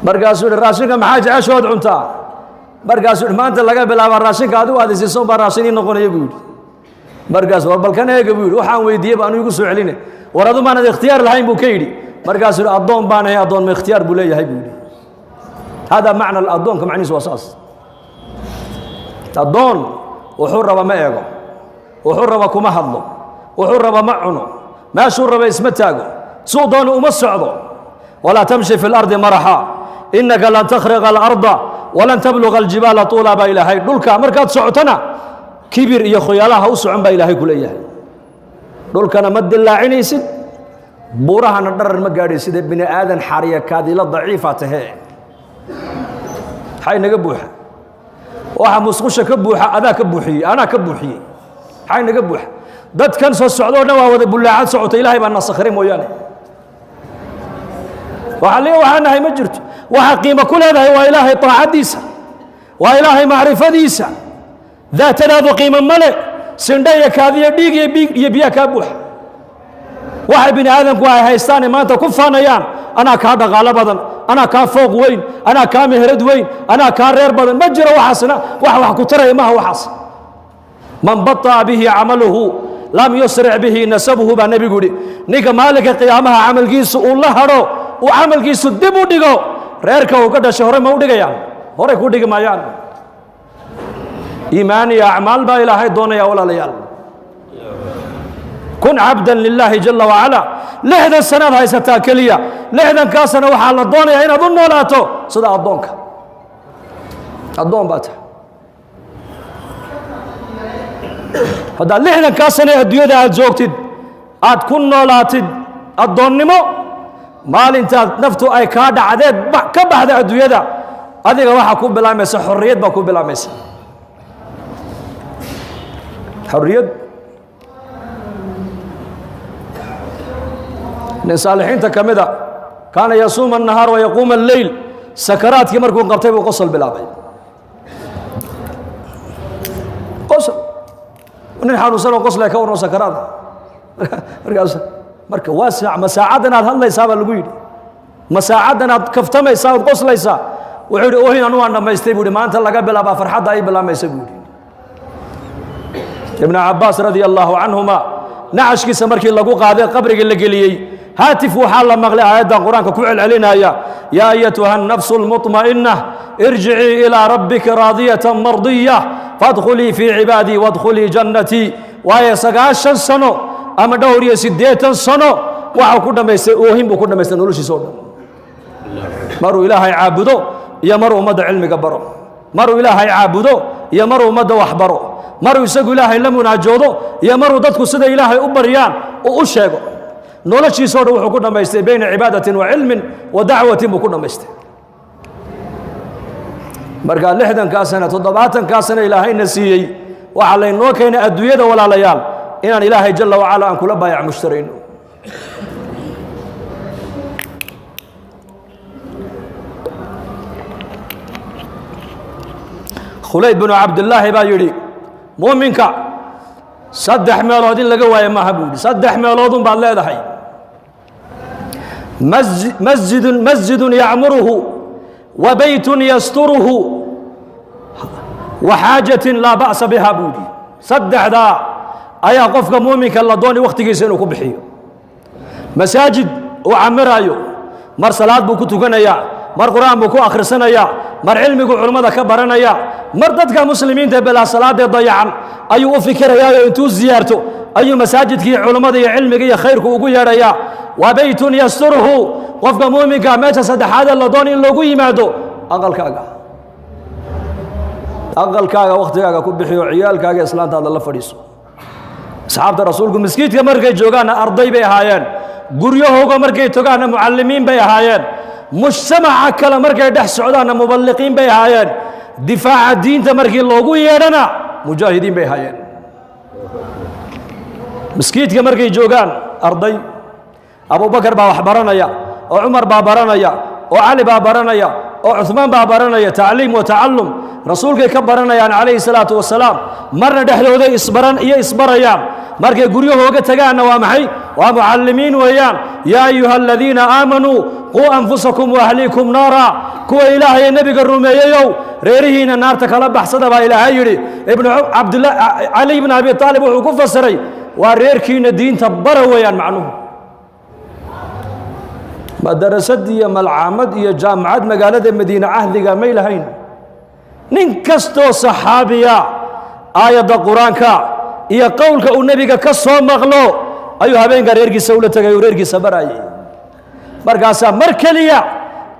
Markaasuu yidhi: raashinka maxaa jeceshood cuntaa? Markaasuu yidhi: maanta laga bilaabaa raashinka adigu aad isiisoon baa raashin ii noqonaya buu yidhi. Markaas war balkan eega buu yidhi, waxaan weydiiyey ba anu igu soo celine, war adu maanad ikhtiyaar lahayn buu ka yidhi. Markaasuu yidhi: addoon baan ahay, addoon ma ikhtiyaar buu leeyahay buu yidhi. Hada macna addoonka, macnihiisu waa saas. Addoon wuxuu raba ma eego, wuxuu raba kuma hadlo, wuxuu raba ma cuno, meeshuu raba isma taago, suu doono uma socdo. Walaa tamshi fi lardi maraxa innaka lan takhriqa alarda walan tabluga aljibaala tuula baa Ilaahay. Dhulka markaad socotona kibir iyo khoyaalaha u socon baa Ilaahay ku leeyahay. Dhulkana ma dilaacinaysid, buurahana dharar ma gaadhaysid, bini aadan xariya kaadila daciifa tahee. Maxay naga buuxa? Waxa musqusha ka buuxa adaa ka buuxiyey, anaa ka buuxiyey. Maxay naga buuxa? Dadkan soo socdoo dhan waa wada bullaacad socota. Ilaahay baa nasakhiray mooyaane waxa le waxaa nahay ma jirto. Waxa qiimo ku leedahay waa Ilaahay taacaddiisa, waa Ilaahay macrifadiisa. Daatadaadu qiimo male, sindho iyo kaadiyo dhiig iyo biig iyo biyaha kaa buuxa. Waxay bini aadamku ay haystaane maanta ku faanayaan, anaa kaa dhaqaalo badan, anaa kaa fooq weyn, anaa kaa meherad weyn, anaa kaa reer badan, ma jiro. Waxaasna wax wax ku taraya maha waxaas. Man baطa'a bihi camaluhu lam yusric bihi nasabuhu baa nebigu yidhi. Ninka maalinka qiyaamaha camalkiisu uu la hadho, uu camalkiisu dib u dhigo, reerka uu ka dhashay hore ma u dhigayaan? Horey ku dhigi maayaan. Iimaan iyo acmaal baa Ilaahay doonaya, walaalayaal. Kun cabdan lilaahi jala wacala. 60 sanaad haysataa keliya. 60-kaa sano waxaa la doonayaa inaad u noolaato sida addoonka. Addoon baa tahay. Haddaad 60-kaa sano ee adduunyada aad joogtid aad ku noolaatid addoonnimo, maalintaad naftu ay kaa dhacdeed ka baxda adduunyada, adiga waxaa ku bilaamaysa xorriyad baa ku bilaamaysa. Xorriyad. Nin saalixiinta ka mida kaana yasuuma annahaar wa yaquuma alleyl, sakaraadkii markuu qabtay buu qosol bilaabay. Qosol. Nin xanuunsan oo qoslaya ka warran sakaraada. Markaas marka waa saac, ma saacaddan aad hadlaysaa baa lagu yidhi, ma saacaddan aad kaftamaysaa ood qoslaysaa? Wuxuu yidhi oohin anu waan dhammaystay buu yidhi, maanta laga bilaabaa farxadda ay bilaamaysa buu yidhi. Ibnu Cabbaas radia allaahu canhuma nacashkiisa markii lagu qaaday qabriga la geliyey, haatif waxaa la maqlay aayaddan qur-aanka ku celcelinaya: yaa ayatuha annafsu almuطma'inna irjicii ilaa rabbika raadiyatan mardiya fadkhulii fii cibaadii wadkhulii jannatii. Waayo 90 sano ama dhowr iyo 80 sano waxau ku dhammaystay oohin buu ku dhammaystay noloshiisa o dhan. Maruu Ilaahay caabudo iyo maruu ummadda cilmiga baro, maruu Ilaahay caabudo iyo maruu ummadda wax baro, maruu isagu Ilaahay la munaajoodo iyo maruu dadku sida Ilaahay u baryaan uu u sheego. Noloshiisa o dhan wuxuu ku dhammaystay bayna cibaadatin wa cilmin wa dacwatin buu ku dhammaystay. Marka 60-kaa sano, 70-kaa sano Ilaahayna siiyey, waxaa laynoo keenay adduunyada walaalayaal inaan Ilaahay jala wacala aan kula baayac mushtarayno. Khulayd binu Cabdillaahi baa yidhi muuminka 3 meelood in laga waayo maaha buu yidhi. 3 meeloodun baad leedahay: masjidun yacmuruhu wa beytun yasturuhu wa xaajatin laa ba'sa biha buu yidhi. 3-daa ayaa qofka muuminka la doonay wakhtigiisa inuu ku bixiyo. Masaajid uu camiraayo, mar salaad buu ku tukanayaa, mar qur-aan buu ku akhrisanayaa, mar cilmigu culummada ka baranaya, mar dadka muslimiinta bilaa salaadee dayacan ayuu u fikirayaayo intuu ziyaarto ayuu masaajidkii culummada iyo cilmiga iyo khayrku ugu yeedhayaa. Wa beytun yasturuhu, qofka muuminka meesha saddexaadee la doon in loogu yimaado aqalkaaga. Aqalkaaga wakhtigaaga ku bixiyo, ciyaalkaaga islaantaada la fadhiiso. Asxaabta rasuulku maskiidka markay joogaanna arday bay ahaayeen, guryahooga markay togaanna mucallimiin bay ahaayeen, mujtamaca kale markay dhex socdaanna muballiqiin bay ahaayeen, difaaca diinta markii loogu yeedhana mujaahidiin bay ahaayeen. Maskiidka markay joogaan arday, Abubakar baa wax baranaya, oo Cumar baa baranaya, oo Cali baa baranaya, oo Cuثmaan baa baranaya. Tacliim wa tacallum rasuulkay ka baranayaan calayhi salaatu wasalaam. Marna dhexdooday isbaran iyo isbarayaan. Markay guryahooga tagaanna waa maxay? Waa mucallimiin weeyaan. Yaa ayuha aladiina aamanuu quu anfusakum waahliikum naara. Kuwa Ilaahay nebiga rumeeyeyow, reerihiina naarta kala baxsada baa Ilaahay yidhi. Ibnu Cabdilla Cali ibn Abi Aalib wuxuu ku fasiray waa reerkiina diinta bara weeyaan macnuhu. Madarasad iyo malcaamad iyo jaamacad magaalada Madiine cahdiga may lahayn. Nin kastoo saxaabiya aayadda qur-aanka iyo qowlka uu nebiga ka soo maqlo ayuu habeenka reerkiisa ula tegay uu reerkiisa barayay. Markaasaa mar keliya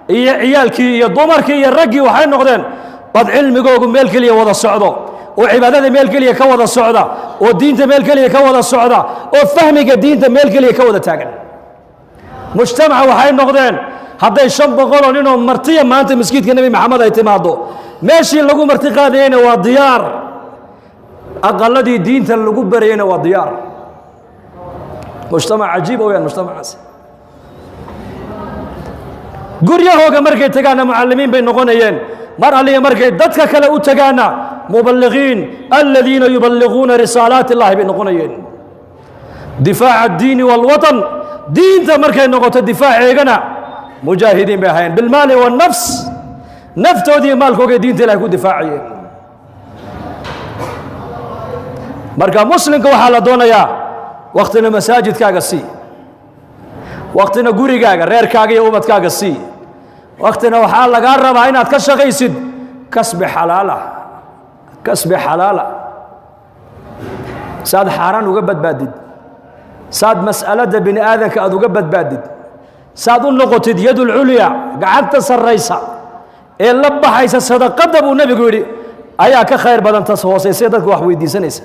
iyo ciyaalkii iyo dumarkii iyo raggii waxay noqdeen dad cilmigoogu meel keliya wada socdo, oo cibaadada meel keliya ka wada socda, oo diinta meel keliya ka wada socda, oo fahmiga diinta meel keliya ka wada taagan. Mujtamaca waxay noqdeen hadday 500 oo ninoo martiya maanta maskiidka Nebi Maxamed ay timaaddo, meeshii lagu marti qaadayeyna waa diyaar, aqaladii diinta lagu barayeyna waa diyaar. Mujtamac cajiib weyaan mujtamacaasi. Guryahooga markay tagaanna mucallimiin bay noqonayeen, mar alliya markay dadka kale u tagaanna muballiqiin aladiina yuballiquuna risaalaati illahi bay noqonayeen. Difaaca addiini waalwatan, diinta markay noqoto difaaceegana mujaahidiin bay ahaayeen bilmaali wannafs, naftoodii maalkoogay diinta Ilahay ku difaacayeen. Marka muslimka waxaa la doonayaa wakhtina masaajidkaaga sii, wakhtina gurigaaga, reerkaaga iyo ubadkaaga sii, wakhtina waxaa lagaa rabaa inaad ka shaqaysid kasbi xalaala, kasbi xalaala, si aad xaaraan uga badbaadid. Saad mas'alada bini aadanka aad uga badbaadid, saad u noqotid yadul culya, gacanta sarraysa ee la baxaysa sadaqadda buu nebigu yidhi, ayaa ka khayr badan tas hoosaysa dadka wax weydiisanaysa.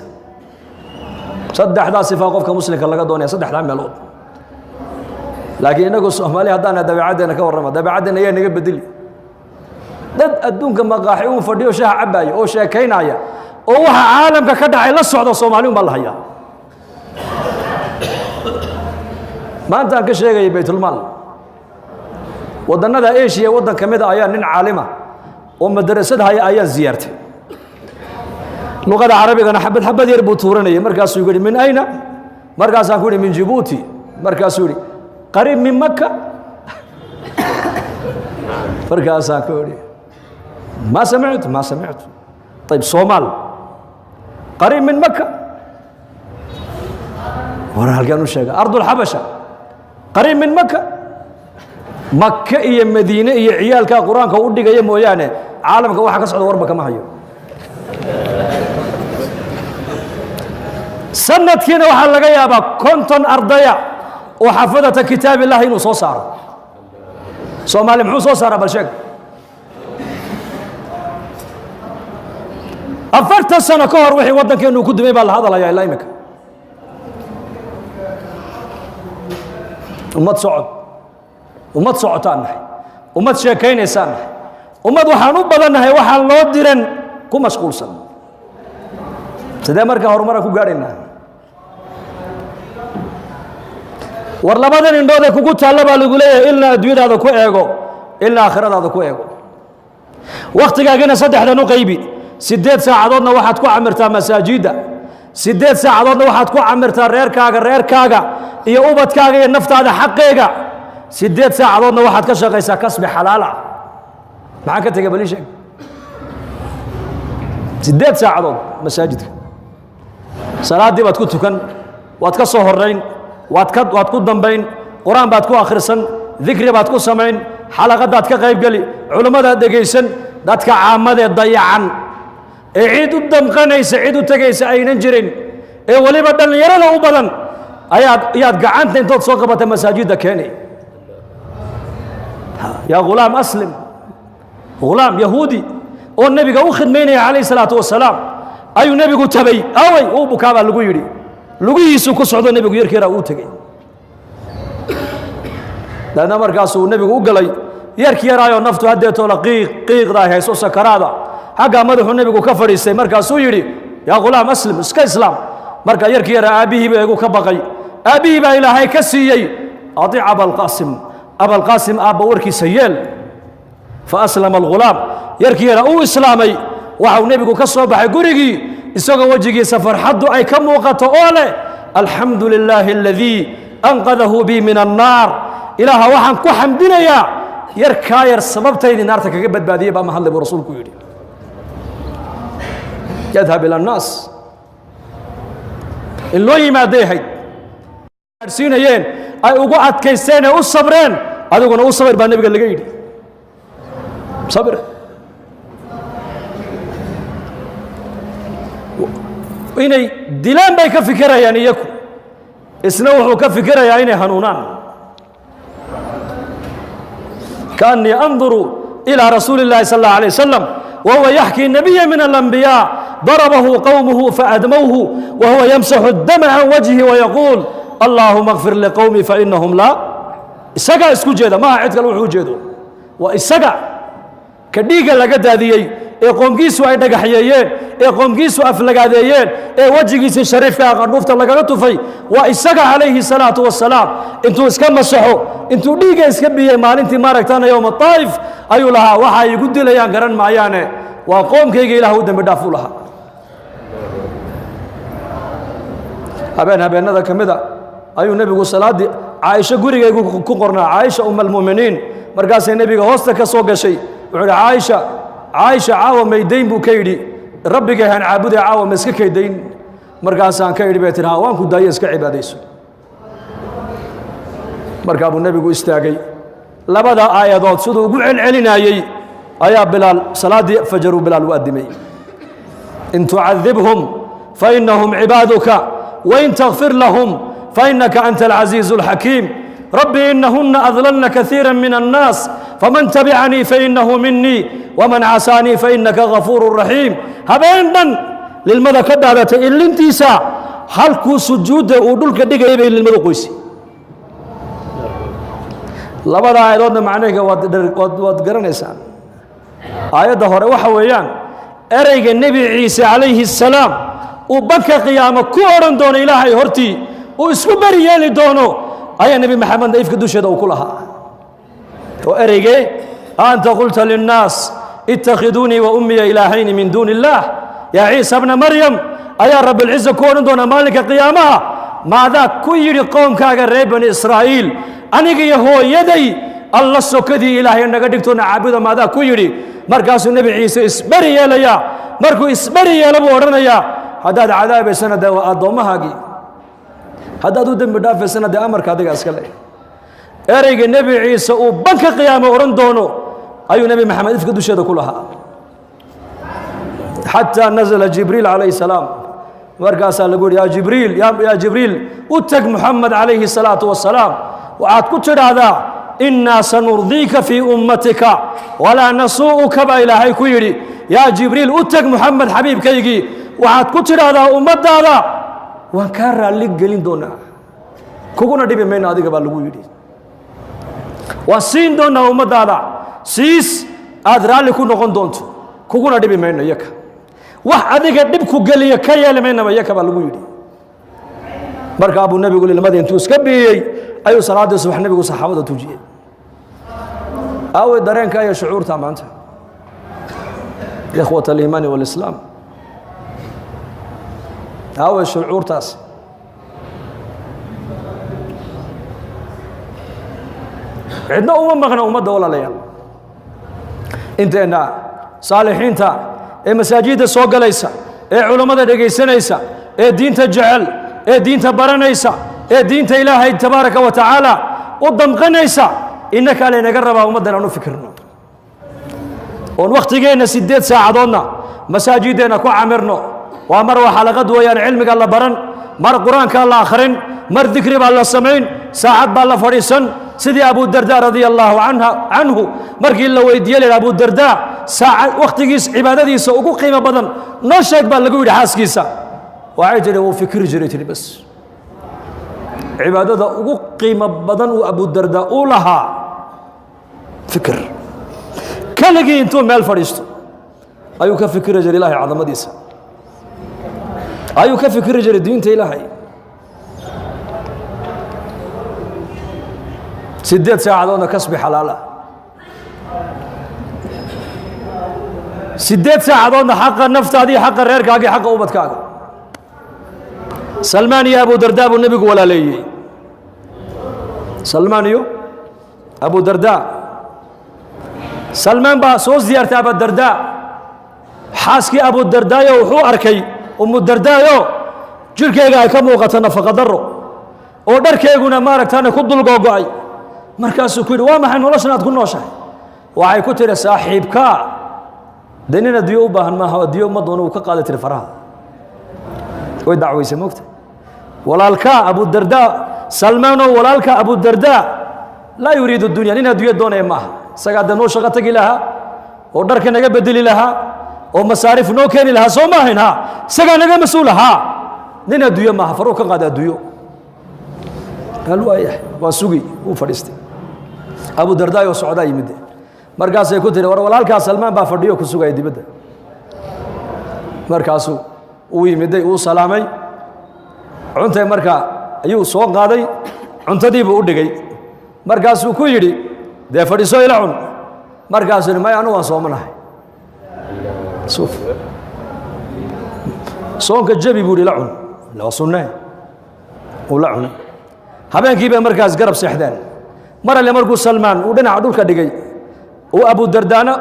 Saddexdaa sifaa qofka muslimka laga doonaya, saddexdaa meelood. Laakiin innagu Soomaali haddaana dabeecaddeena ka warrama, dabeecaddeena ayaa naga bedeli. Dad adduunka maqaaxi uun fadhiyo, shaha cabbaaya oo sheekaynaya oo waxa caalamka ka dhacay la socda, Soomaali un baa la hayaa. Maanta aan ka sheegaya baytulmaal waddannada Eshiya, waddan ka mid a ayaa nin caalima oo madarasad haya ayaan ziyaartay. Luqada carabigana xabad xabad yar buu tuuranayay. Markaasuu yidhi: "Min ayna?" Markaasaan ku yidhi: "Min Jibuuti." Markaasuu yidhi: "Qariib min Maka?" Markaasaan ku yidhi: "Ma samictu, ma samictu. Ayib, Soomaal qariib min Maka?" War halkaan u sheega: "Ardulxabasha qariib min Maka?" Maka iyo Madiine iyo ciyaalkaa Qur-aanka u dhigaya mooyaane, caalamka waxa ka socda warba kama hayo. Sanadkiina waxaa laga yaabaa 50 ardaya oo xafadata kitaab illahi inuu soo saaro. Soomaali muxuu soo saaraa? Bal sheeg. 40 sano ka hor wixii waddankeenu ku dumay baa la hadalayaa ilaa iminka. Ummad socod, ummad socotaan nahay, ummad sheekaynaysaan nahay, ummad waxaan u badannahay waxaan loo diran ku mashquulsan. Sidee markaa horumaraan ku gaadhaynaa? War labadan indhood ee kugu taalla baa lagu leeyahay, ilna adduunyadaada ku eego, ilna aakhiradaada ku eego. Wakhtigaagina saddexdan u qaybi. 8 saacadoodna waxaad ku camirtaa masaajidda, 8 saacadoodna waxaad ku camirtaa reerkaaga iyo ubadkaaga iyo naftaada xaqeega, 8 saacadoodna waxaad ka shaqaysaa kasbi xalaal ah. Maxaan ka tegay? Bal ii sheeg. 8 saacadood masaajidka salaaddii baad ku tukan, waad ka soo horrayn, waad ku dambayn, Qur-aan baad ku akhrisan, dikri baad ku samayn, xalaqadaad ka qayb geli, culummadaad dhegaysan. Dadka caamadee dayacan ee cid u damqanaysa, cid u tegaysa aynan jirin, ee weliba dhallinyarada u badan, ayaad gacanta intood soo qabata masaajidda keenay. Yaa ghulaam aslim, ghulaam yahuudi oo nebiga u khidmaynaya calayhi salaatu wasalaam ayuu nebigu tabay. Awey, uu bukaa baa lagu yidhi. Lugihiisuu ku socdo nebigu yarkeeraa uu tegey. Daadna markaasuu nebigu u galay yarki yaraayoo naftu haddeetoola qiiq qiiqda ay hayso, sakaraada. Xaggaa madaxuu nebigu ka fadhiistay. Markaasuu yidhi: "Yaa ghulaam aslim, iska islaam." Marka yarkii yaraa aabbihii baa igu ka baqay. Aabbihii baa Ilaahay ka siiyey: "Atic Abalqaasim, Abalqaasim, aabba warkiisa yeel." Fa aslama alghulaam, yarkii yaraa uu islaamay. Waxau nebigu ka soo baxay gurigii isagoo wejigiisa farxaddu ay ka muuqato oo leh: "Alxamdu lilaahi aladii anqadahu bi min annaar. Ilaaha waxaan ku xamdinayaa yarkaa yar sababtaydii naarta kaga badbaadiyey baa mahadlay," buu rasuulku yidhi. Yadhab ila annaas, in loo yimaaday ahayd gaadhsiinayeen ay ugu adkaysteen ee u sabreen. Adiguna u sabir baa nebiga laga yidhi, sabir. Inay dilaan bay ka fikirayaan iyaku, isna wuxuu ka fikirayaa inay hanuunaan. Kaannii anduru ilaa rasuuli اllahi sal اllah alay wasalam wahuwa yaxkii nabiya min alambiyaa darabahu qowmuhu faadmowhu wahuwa yamsaxu اdama can wajhi wayaquul: "Allaahuma اkfir liqowmi fainahum laa." Isagaa isku jeeda, maaha cid kale wuxuu ujeedo. Waa isaga ka dhiigga laga daadiyey ee qoomkiisu ay dhagaxyeeyeen ee qoomkiisu aflagaadeeyeen ee wejigiisii shariifka qandhuufta lagaga tufay. Waa isaga calayhi salaatu wasalaam. Intuu iska masaxo, intuu dhiigga iska biyey maalintii maaragtana yowma taa'if, ayuu lahaa: "Waxa igu dilayaan garan maayaane, waa qoomkayga, Ilaah u dembi dhaaf," u lahaa. Habeen habeenada ka mida ayuu nebigu salaaddii Caaisho gurigaygu ku qornaa, Caaisha uma almu'miniin. Markaasay nebiga hoosta ka soo gashay. Wuxuu idhi: "Caaisha, Caaisha, caawa maydayn?" buu ka yidhi. "Rabbigay han caabuday, caawa ma iska kaydayn?" Markaasaan ka idhi, bay tihi, "Ha, waan ku daayo, iska cibaadayso." Markaa buu nebigu istaagay. Labada aayadood siduu ugu celcelinayey ayaa Bilaal salaaddii fajaruu Bilaal u addimay: "In tucadibhum fainahum cibaaduka wain takfir lahum فإنك أنت العزيز الحكيم ربي إنهن أضللن كثيرا من الناس فمن تبعني فإنه مني ومن عصاني فإنك غفور رحيم. habeen dhan lilmada ka dhaadatay ilintiisa halkuu sujuudda uu dhulka dhigayay bay lilmadu qoysay. Labada aayadoodna macnahayga waad garanaysaan. Aayadda hore waxa weeyaan ereyga Nebi Ciise calayhi assalaam uu banka qiyaamo ku odhan doono Ilaahay hortii uu isku beri yeeli doono ayaa Nebi Maxamedna ifka dusheeda uu ku lahaa, oo ereygee anta qulta linnaas ittakhiduunii wa ummiya ilaahayni min duuni illaah yaa Ciisa bna Maryam ayaa Rabbilciza ku odhan doona maalinka qiyaamaha, maadaa ku yidhi qoomkaaga reer Bani Israa'iil aniga iyo hooyaday Alla sokadii Ilaahay naga dhigtoona caabuda, maadaa ku yidhi? Markaasuu Nebi Ciise isberi yeelayaa. Markuu isberi yeelo buu odhanayaa, haddaad cadaabaysana dee waa addoommahaagii, haddaad u dembi dhaafaysana dee amarka adiga iska leh. Ereyga Nebi Ciise uu banka qiyaamo odhan doono ayuu Nebi Maxamed ifka dusheeda ku lahaa. Xataa nazala Jibriil calayhi salaam, markaasaa lagu yidhi, yaa Jibriil, yaa Jibriil, u tag Muxamed calayhi salaatu wasalaam, waxaad ku tidhaahdaa innaa sanurdiika fii ummatika walaa nasuu'uka baa Ilaahay ku yidhi. Yaa Jibriil, u tag Muxamed xabiibkaygii, waxaad ku tidhaahdaa ummaddaada waan kaa raalli gelin doonaa, kuguna dhibi mayno adiga baa lagu yidhi. Waan siin doonaa ummaddaada siis aad raalli ku noqon doonto, kuguna dhibi mayno iyaka, wax adiga dhib ku geliya ka yeeli maynaba iyaka baa lagu yidhi. Markaa buu nebigu lilmadii intuu iska biiyey ayuu salaaddii subax nebigu saxaabada tujiyey. Aaway dareenka iyo shucuurta maanta, ikhwat aliimaani walislaam? Aaway shucuurtaas? Cidna uma maqna ummadda, walaalayaal. Inteenna saalixiinta ee masaajidda soo galaysa, ee culammada dhegaysanaysa, ee diinta jecel, ee diinta baranaysa, ee diinta Ilaahay tabaaraka wa tacaala u damqanaysa, innakaa laynaga rabaa ummaddan aan u fikirno oon wakhtigeenna 8 saacadoodna masaajideenna ku camirno. Waa mar waa xalaqad weeyaan cilmiga la baran, mar qur-aankaa la akhrin, mar dikri baa la samayn, saacad baa la fadhiisan, sidii Abudarda radia allaahu canhu markii la weydiiyey la yidhi, Abudarda, saaca wakhtigiis cibaadadiisa ugu qiimo badan noo sheeg baa lagu yidhi xaaskiisa. Waxay tidhi, wuu fikri jiray. Tidhi, bas cibaadada ugu qiimo badan uu Abudarda u lahaa fikir, keligii intuu meel fadhiisto ayuu ka fikiri jiray Ilaahay cadamadiisa, ayuu ka fikiri jiray diinta Ilaahay. 8 saacadoodna kasbi xalaal ah, 8 saacadoodna xaqa naftaadii, xaqa reerkaagii, xaqa ubadkaaga. Salmaan iyo Abudarda buu nebigu walaaleeyey. Salmaan iyo Abudarda, Salmaan baa soo ziyaartay Abudarda. Xaaskii Abudardaayo wuxuu arkay Umudardaayo jirhkeyga ay ka muuqato nafaqa daro oo dharkeyguna maaragtaana ku dulgoogo'ay. Markaasuu ku yidhi, waa maxay noloshan aad ku nooshahay? Waxay ku tidhi, saaxiibkaa dee nin adduunyo u baahan maaha, adduunyo uma doono, uu ka qaaday tiri faraha. Way dacwaysay moogta. Walaalkaa Abudardaa, Salmaanoo, walaalka Abudardaa laa yuriidu dunya, nin adduunyo doonaya maaha. Isagaa dee noo shaqo tegi lahaa oo dharka naga bedeli lahaa oo masaarif noo keeni lahaa, soo ma ahayn? Ha, isagaa naga mas-uul ahaa, nin adduunyo maaha, faruu ka qaada adduunyo. Hal waayahay, waa sugi. Wuu fadhiistay. Abudardaa oo socdaa yimid. Markaasay ku tiri, war walaalkaa Salmaan baa fadhiyo ku sugaya dibadda. Markaasuu uu yimiday, uu salaamay, cuntay markaa ayuu soo qaaday, cuntadiibuu u dhigay. Markaasuu ku yidhi, dee fadhiiso, ila cun. Markaasuu yidhi, maya, anu waan soomanahay. Suuf soonka jabi buu yidhi, ila cun, waa sunnee. Uu la cunay. Habeenkii bay markaas garab seexdeen. Mar alle markuu Salmaan uu dhinaca dhulka dhigay uu Abudardaana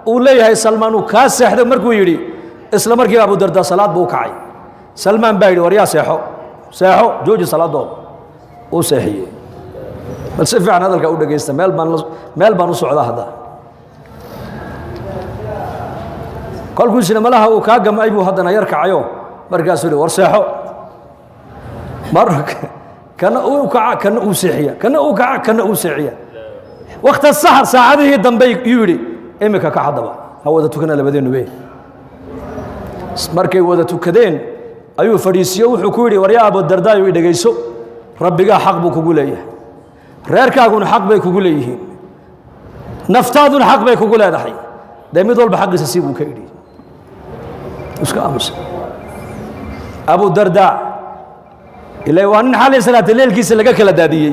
uu leeyahay, Salmaan uu kaa seexday markuu yidhi, isla markiiba Abudardaa salaad buu u kacay. Salmaan baa yidhi, war yaa, seexo, seexo, jooji salaadooda. Uu seexiyey. Bal si fiican hadalka u dhegaysta, meel baan u socdaa hadda. Kolkuusina malaha uu kaa gamay buu haddana yar kacayo. Markaasuu yidhi, war seexo. Mar Kana uu kaca, kana uu seexiya, kana uu kaca, kana uu seexiya. Wakta saxar, saacadihii dambe yuu yidhi, iminka ka haddaba ha wada tukana labadeennu be. Markay wada tukadeen ayuu fadhiisiyo, wuxuu ku yidhi, waryaa Abudardaayo, i dhegayso, rabbigaa xaq buu kugu leeyahay, reerkaaguna xaq bay kugu leeyihiin, naftaaduna xaq bay kugu leedahay, dee mid walba xaqiisa sii, buu ka yidhi. Iska aamusa Abudardaa, ila waa nin xalay salaata leelkiisa laga kala daadiyey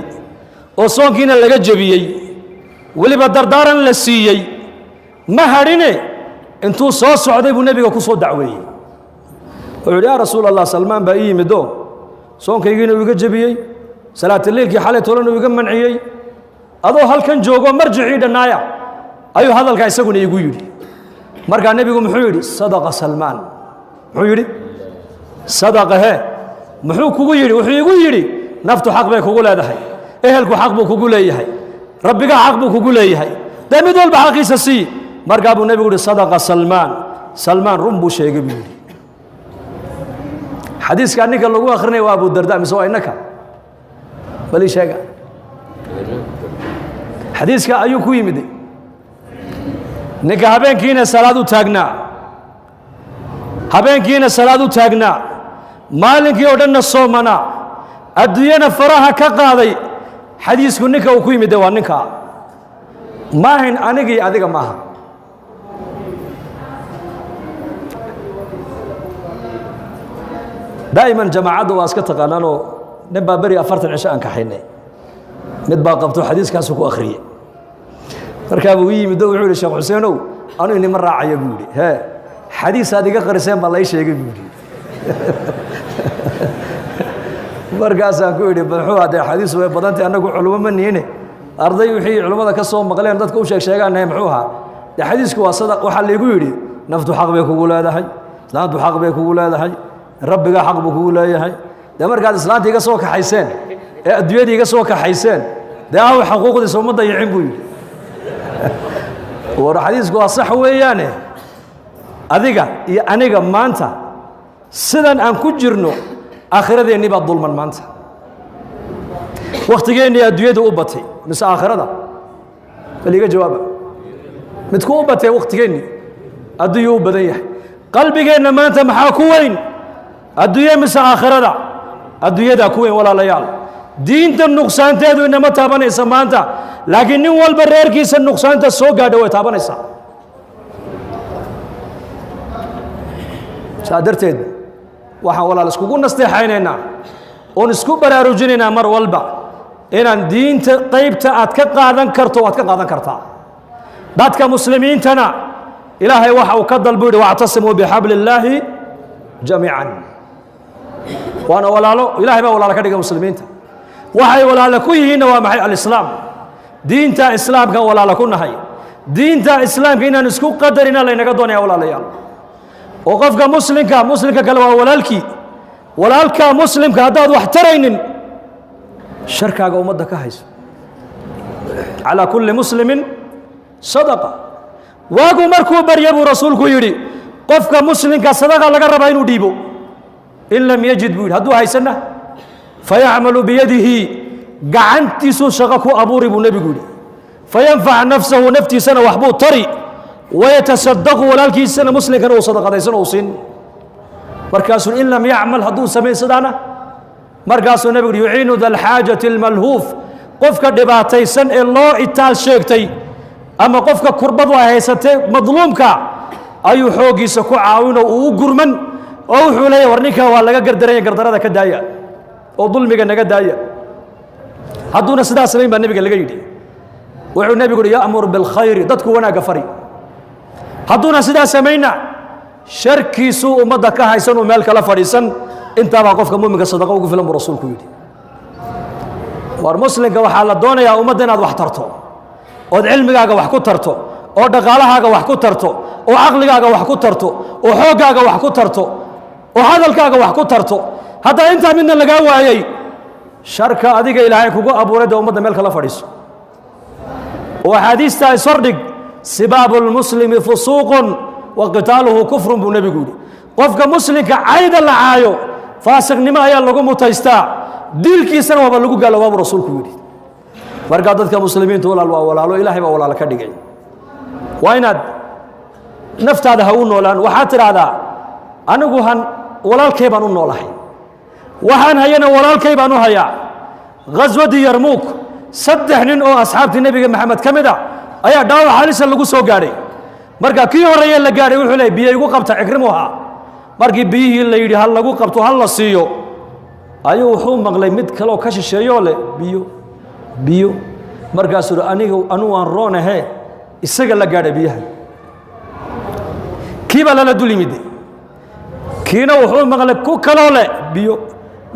oo soonkiina laga jebiyey, weliba dardaaran la siiyey. Ma hadhine, intuu soo socday buu nebiga ku soo dacweeyey. Wuxuu yidhi, yaa Rasuul Allah, Salmaan baa ii yimido, soonkaygiina uu iga jebiyey, salaataleylkii xalay tolana uu iga manciyey, adoo halkan joogo marjicii dhannaaya ayuu hadalkaa isaguna iigu yidhi. Markaa nebigu muxuu yidhi? Sadaqa Salmaan. Muxuu yidhi? Sadaqa. He, muxuu kugu yidhi? Wuxuu igu yidhi, naftu xaq bay kugu leedahay, ehelku xaq buu kugu leeyahay, rabbigaa xaq buu kugu leeyahay, dee mid walba xaqiisa sii. Markaa buu nebigu yihi, sadaqa Salmaan, Salmaan run buu sheegay, buu yidhi. Xadiiskaa ninka lagu akrinaya waa Abudarda mise waa innaka? Bal ii sheega, xadiiska ayuu ku yimid. Ninka habeenkiina salaad u taagnaa, habeenkiina salaad u taagnaa, maalinkii oo dhanna soomanaa, adduunyana faraha ka qaaday, xadiisku ninka uu ku yimid waa ninkaa, maahayn anigii adiga maaha. Daa'iman jamaacadda waa iska taqaanaanoo, nin baa beri 40 cisho aan kaxaynay, mid baa qabto xadiiskaasu ku akhriyey. Markaa buu ii yimid oo wuxuu yihi, Sheekh Xuseenow, anu inima raacaya, buu yidhi. Hee, xadiis aad iga qariseen baa lay sheegay, buu yidhi. Markaasaan ku idhi, muxuu haddee? Xadiis way badantay, annagu culimo ma nihine, arday wixii culimmada ka soo maqleen dadka u sheeg sheegaanahay. Muxuu ahaa? Dee xadiisku waa sada, waxaa laygu yidhi, naftu xaq bay kugu leedahay, islaantu xaq bay kugu leedahay, rabbigaa xaq buu kugu leeyahay. Dee markaad islaanta iga soo kaxayseen ee adduunyadii iga soo kaxayseen, dee aw xaquuqdiisa uma dayicin, buu yidhi. War xadiisku waa sax weeyaane, adiga iyo aniga maanta sidan aan ku jirno, aakhiradeennii baa dulman maanta. Wakhtigeennii adduunyadu u batay mise aakhirada? Bal iga jawaaba, midku u batay? Wakhtigeennii adduunyuu u badan yahay. Qalbigeenna maanta maxaa ku weyn, adduunye mise aakhirada? Adduunyadaa ku weyn, walaalayaal. Diinta nuqsaanteedu inama taabanaysa maanta, laakiin nin walba reerkiisa nuqsaanta soo gaadha way taabanaysaa. Saa darteed waxaan walaal iskugu nasteexaynaynaa oon isku baraarujinaynaa mar walba inaan diinta qaybta aad ka qaadan karto waad ka qaadan kartaa. Dadka muslimiintana Ilaahay waxa uu ka dalbu yidhi, wactasimuu bixabli illaahi jamiican. Waana walaalo, Ilahay baa walaalo ka dhiga muslimiinta. Waxay walaalo ku yihiinna waa maxay? Alislaam, diinta islaamkan walaalo ku nahay. Diinta islaamka inaan isku qadarina laynaga doonaya, walaalayaal. Oo qofka muslimka, muslimka kale waa walaalkii. Walaalka muslimka haddaad wax taraynin, sharkaaga ummadda ka hayso. Calaa kulli muslimin sadaqa. Waagu markuu barya buu rasuulku yidhi, qofka muslimka sadaqa laga rabaa inuu dhiibo. In lam yajid, buu yidhi, hadduu haysanna, fayacmalu biyadihi, gacantiisuu shaqo ku abuuri, buu nebigu yidhi. Fayanfac nafsahu, naftiisana waxbuu tari, wayatasadaqu, walaalkiisana muslimkana uu sadaqadaysan uu siin. Markaasuu in lam yacmal, hadduu samayn sidaana, markaasuu nebigu yidhi, yuciinu da alxaajati almalhuuf, qofka dhibaataysan ee loo itaal sheegtay ama qofka kurbadu ay haysatee madluumka ayuu xooggiisa ku caawinoo uu u gurman, oo wuxuu leeyahy, war ninkan waa laga gardaranya, gardarada ka daaya oo dulmiga naga daaya. Hadduuna sidaa samayn baa nebiga laga yidhi, wuxuu nebigu uhi, ya'mur bilkhayri, dadku wanaagga fari. Hadduuna sidaa samayna, sharkiisuu ummadda ka haysan uu meel kala fadhiisan. Intaabaa qofka muminka sadaqa ugu filan, buu rasuulku yidhi. War muslimka waxaa la doonayaa ummadda inaad wax tarto, ood cilmigaaga wax ku tarto, oo dhaqaalahaaga wax ku tarto, oo caqligaaga wax ku tarto, oo xooggaaga wax ku tarto, oo hadalkaaga wax ku tarto. Haddaa intaa midna lagaa waayey, sharka adiga Ilaahay kugu abuuray dee ummadda meel kala fadhiiso. Oo axaadiistaa ishordhig. Sibaabu lmuslimi fusuuqun wa qitaaluhu kufrun, buu nebigu yidhi. Qofka muslimka cayda la caayo faasiqnimo ayaa lagu mutaystaa. Dilkiisana waaba lagu gaaloobaa buu rasuulku yidhi. Markaa dadka muslimiintu walaal waa walaalo, ilaahay baa walaalo ka dhigay. Waa inaad naftaada ha u noolaan. Waxaad tidhaahdaa anigu han walaalkay baan u noolahay, waxaan hayana walaalkay baan u hayaa. Ghaswadii Yarmuuk 3 nin oo asxaabtii Nebiga Maxamed ka mid ah ayaa dhaawac halisa lagu soo gaadhay. Marka kii horreeye la gaadhay wuxuu leeyay biyo igu qabta, Cikrimu ahaa. Markii biyihii la yidhi hal lagu qabto hal la siiyo, ayuu wuxuu maqlay mid kaloo ka shisheeyoo leh biyo biyo. Markaasuu yidhi anigu anu waan roonahe, isaga la gaadhay biyaha. Kii baa lala dul yimid, kiina wuxuu maqlay ku kaloo leh biyo.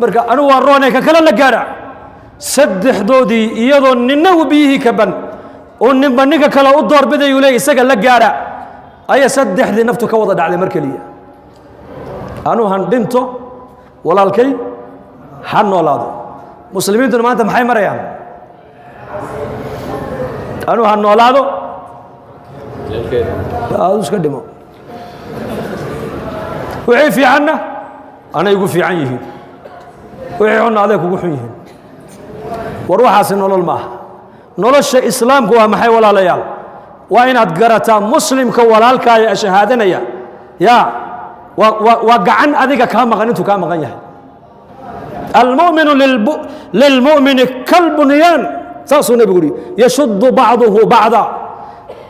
Marka anu waan roonahe, ka kale la gaadha. Saddexdoodii iyadoo ninna uu biyihii ka ban oo ninba ninka kale u doorbidayuu leey isaga la gaadha, ayaa saddexdii naftu ka wada dhacday mar keliya. Anuu han dhinto, walaalkay ha noolaado. Muslimiintuna maanta maxay marayaan? Anuu ha noolaado, aadu iska dhimo. Wixii fiicanna anay igu fiican yihiin, wixii xunna aday kugu xun yihiin. War waxaasi nolol maaha. Nolosha islaamku waa maxay walaalayaal? Waa inaad garataa muslimka walaalkaaya ee shahaadanaya yaa waa gacan adiga kaa maqan intuu kaa maqan yahay. Almu'minu lilmu'mini kalbunyaan, saasuu nebigu yidhi, yashuddu bacduhu bacda.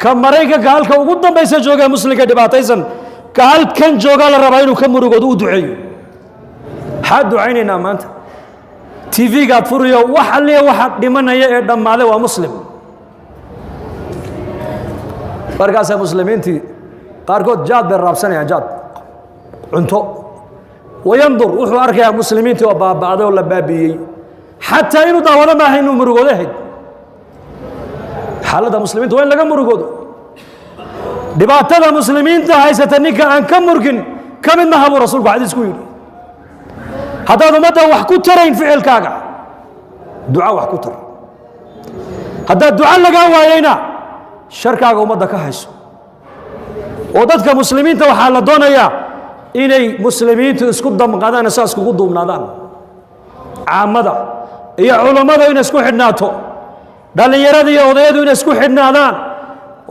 Ka Maraykanka halka ugu dambaysa jooga muslimka dhibaataysan, ka halkan joogaa la rabaa inuu ka murugoodo u duceeyo. Maxaad ducaynaynaa maanta? TV-gaad furiyo, wax alliya waxa dhimanaya ee dhammaaday waa muslim. Markaasaa muslimiintii qaarkood jaad bay raabsanayaan, jaad cunto. Wayandur wuxuu arkayaa muslimiintii oo baaba'day oo la baabi'iyey, xataa inuu daawado maaha, inuu murugoodo ahayd. Xaaladda muslimiinta waa in laga murugoodo. Dhibaatada muslimiinta haysata ninka aan ka murgin ka mid maha buu rasuulku xadiis ku yidhi. Haddaad ummadda wax ku tarayn ficilkaaga, duca wax ku tar. Haddaad duca lagaa waayeyna, sharkaaga ummadda ka hayso. Oo dadka muslimiinta waxaa la doonayaa inay muslimiintu isku damqadaan, saas iskugu duubnaadaan. Caamada iyo culummadu inay isku xidhnaato, dhallinyarada iyo odayadu inay isku xidhnaadaan,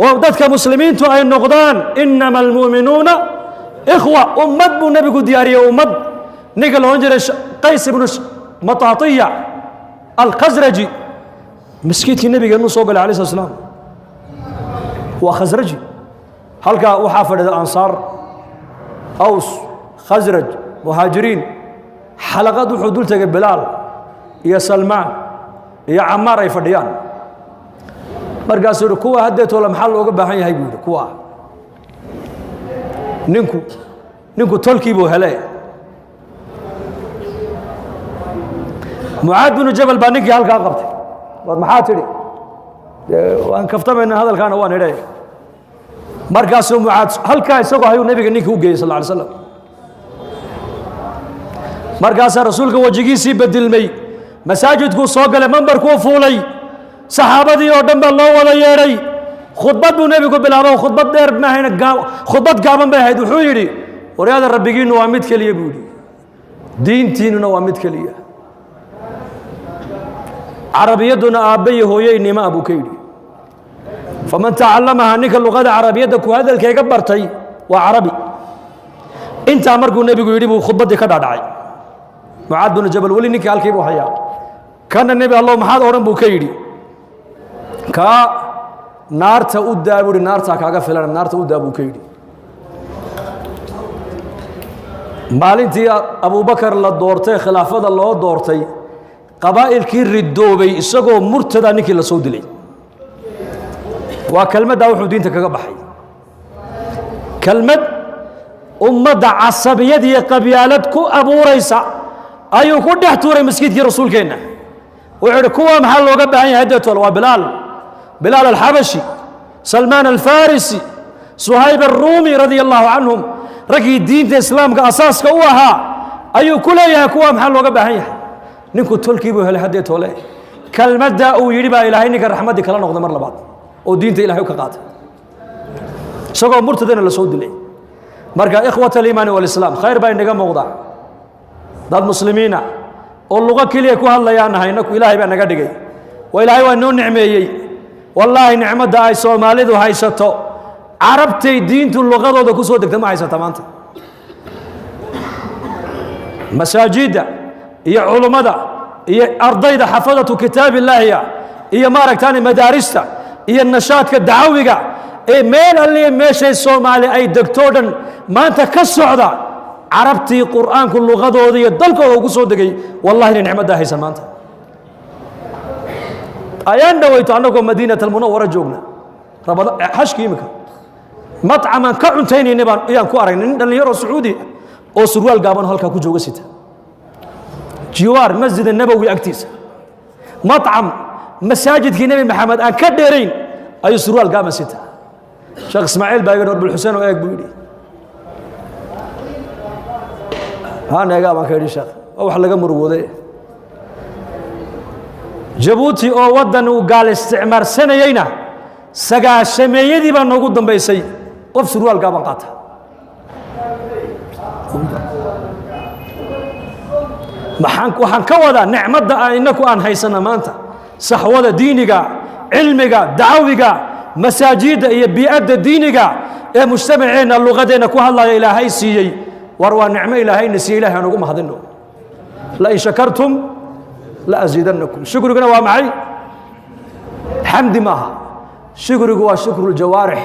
oo dadka muslimiintu ay noqdaan innama almu'minuuna ikhwa. Ummad buu nebigu diyaariyey. Ummad ninka la odhan jiray Qays ibnu Mataatiya Alkhasraji maskiidkii nebigeennu soo galay alayh slat slaam. Waa Khasraji. Halkaa waxaa fadhida Ansaar, Aws, Khasraj, Muhaajiriin. Xalaqad wuxuu dul tegay Bilaal iyo Salmaan iyo Camaar ay fadhiyaan. Markaasuu yihi kuwa haddeetoola maxaa looga baahan yahay buu yidhi. Kuwa ninku tolkii buu hele. Mucaad binu Jabal baa ninkii halkaa qabtay. War maxaa tidhi? Waan kaftamayna, hadalkaana waan idhe. Markaasuu Mucaad halkaa isagoo hayuu nebiga ninkii u geeyey sal lla alay slam. Markaasaa rasuulka wejigiisii bedilmay, masaajidkuu soo galay, mambarkuu fuulay, saxaabadii oo dhan baa loo wada yeedhay. Khudbad buu nebigu bilaabo. Khudbad dheer maahayna, khudbad gaaban bay ahayd. Wuxuu yidhi waryaada rabbigiinnu waa mid keliya buu yidhi, diintiinnuna waa mid keliya, carabiyadduna aabbe iyo hooyeynima ah buu ka yidhi. Faman tacallamaha, ninka luqada carabiyadda ku hadalkayga bartay waa carabi. Intaa markuu nebigu yidhi buu khudbaddii ka dhaadhacay. Mucaad binu Jabal weli ninkii halkii buu hayaa. Kana nebi allow maxaad odhan buu ka yidhi. Kaa naarta u daa buu yidhi, naartaa kaaga filan, naarta u daa buu ka yidhi. Maalintii Abubakar la doortay, khilaafada loo doortay, qabaa'ilkii ridoobay isagoo murtada ninkii la soo dilay. Waa kelmaddaa wuxuu diinta kaga baxay, kelmad ummadda casabiyad iyo qabyaalad ku abuuraysa ayuu ku dhex tuuray maskiidkii rasuulkeenna. Wuxuu idhi kuwa maxaa looga baahan yahay deetol? Waa Bilaal, Bilaal Alxabashi, Salmaan Alfarisi, Suhayb Alruumi radia allahu canhum, raggii diinta islaamka asaaska u ahaa ayuu ku leeyahay kuwa maxaa looga baahan yahay? Ninku tolkii buu helay haddee toole. Kelmaddaa uu yidhi baa ilaahay ninka raxmaddii kala noqday mar labaad, oo diinta ilahay ka qaatay, isagoo murtadana la soo dilay. Marka ikhwat aliimaani walislaam, khayr baa inaga muuqda dad muslimiina Oo luqo keliya ku hadlayaan nahay innaku. Ilaahay baa naga dhigay, waa Ilaahay waa noo nicmeeyey. Wallaahi, nicmadda ay Soomaalidu haysato, Carabtay diintu luqadooda ku soo degta ma haysata maanta. Masaajidda iyo culummada iyo ardayda xafadatu kitaab illaahiya iyo maaragtaan madaarista iyo nashaadka dacawiga ee meel alliya meeshay Soomaali ay degtoo dhan maanta ka socda, Carabtii Qur'aanku luqadooda iyo dalkooda ugu soo degay, wallahi inay nicmaddaa haysan maanta. Ayaan dhawayto annagoo Madiinat Almunawara joogna, rabada xashkii imika, matcamaan ka cuntaynayna baan ayaan ku aragnay nin dhallinyaro Sacuudi oo surwaal gaaban halkaa ku jooga sita, jiwaar Masjid Nabowi agtiisa, matcam masaajidkii Nebi Maxamed aan ka dheerayn ayuu surwaal gaaban sita. Sheekh Ismaaciil baa iga dhor Bulxuseen oo eeg buu yidhi. Haan eegaa baan ka yidhi, sheekh, waa wax laga murugooday. Jabuuti oo waddan uu gaal isticmaarsanayeyna sagaashameeyadii baa noogu dambaysay qof surwaal gaaban qaata. Maxaan waxaan ka wadaa? Nicmadda aan innaku aan haysana maanta, saxwada diiniga, cilmiga dacawiga, masaajidda iyo bii'adda diiniga ee mujtamaceenna luqadeenna ku hadlaya Ilaahay siiyey, war waa nicmo Ilaahayna siiyey. Ilahay aan ugu mahadino. Lain shakartum la aziidannakum. Shukriguna waa maxay? Xamdi maaha, shukrigu waa shukru ljawaarix.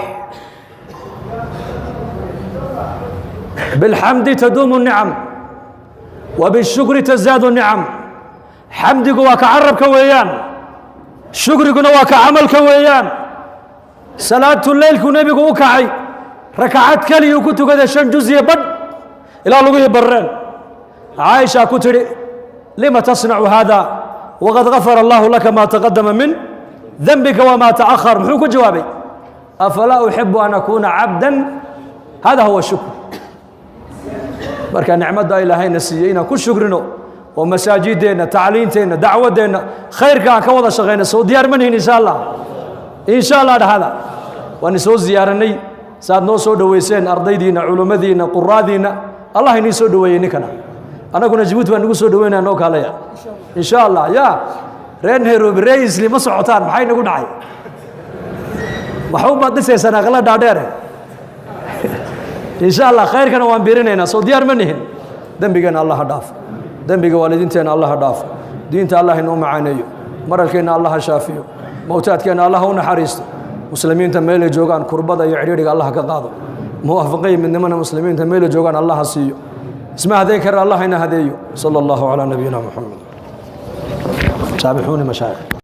Bilxamdi taduumu nicam wbishukri tazaadu nicam. Xamdigu waa ka carabka weeyaan, shukriguna waa ka camalka weeyaan. Salaatu leylku nebigu u kacay, rakacad keliyuu ku tukaday 5 juz iyo badh ilaa lugihii barreen. Caaisha ku tidhi: lima tasnacu hada waqad gafara allahu laka ma taqadama min dembika wamaa ta'ahar? Muxuu ku jawaabay? Afalaa uxibu an akuuna cabdan? Hada huwa shukr. Marka nicmadda Ilaahayna siiyey inaan ku shukrino oo masaajideenna, tacliinteenna, dacwaddeenna, khayrka aan ka wada shaqayna, soo diyaar ma nihin? Insha Allah, insha Allah dhahada. Waan isoo ziyaaranay, saaad noo soo dhoweyseen, ardaydiinna, culummadiinna, quraadiinna, Allah inii soo dhoweeyey. Ninkana annaguna Jabuuti baan nagu soo dhoweynaya, noo kaalaya insha Allah. Ya reer Nairobi, reer Isli, ma socotaan? Maxay nagu dhacay? Waxubaad dhisaysaan aqla dhaadheere. Insha Allah khayrkana waan biirinaynaa. Soo diyaar ma nihin? Dembigeenna Allah ha dhaafo, dembiga waalidiinteenna Allah ha dhaafo, diinta Allah inoo macaaneeyo, maralkeenna Allah ha shaafiyo, mowtaadkeenna Allah u naxariisto, muslimiinta meelay joogaan kurbada iyo cidhiidhiga Allah ka qaado, muwaafaqaya midnimana muslimiinta meelay joogaan Allah ha siiyo. Isma hadeyn kara, Allah ina hadeeyo. Sala Allahu calaa nabiyina Muxamed. Saabixuuni mashaayikh.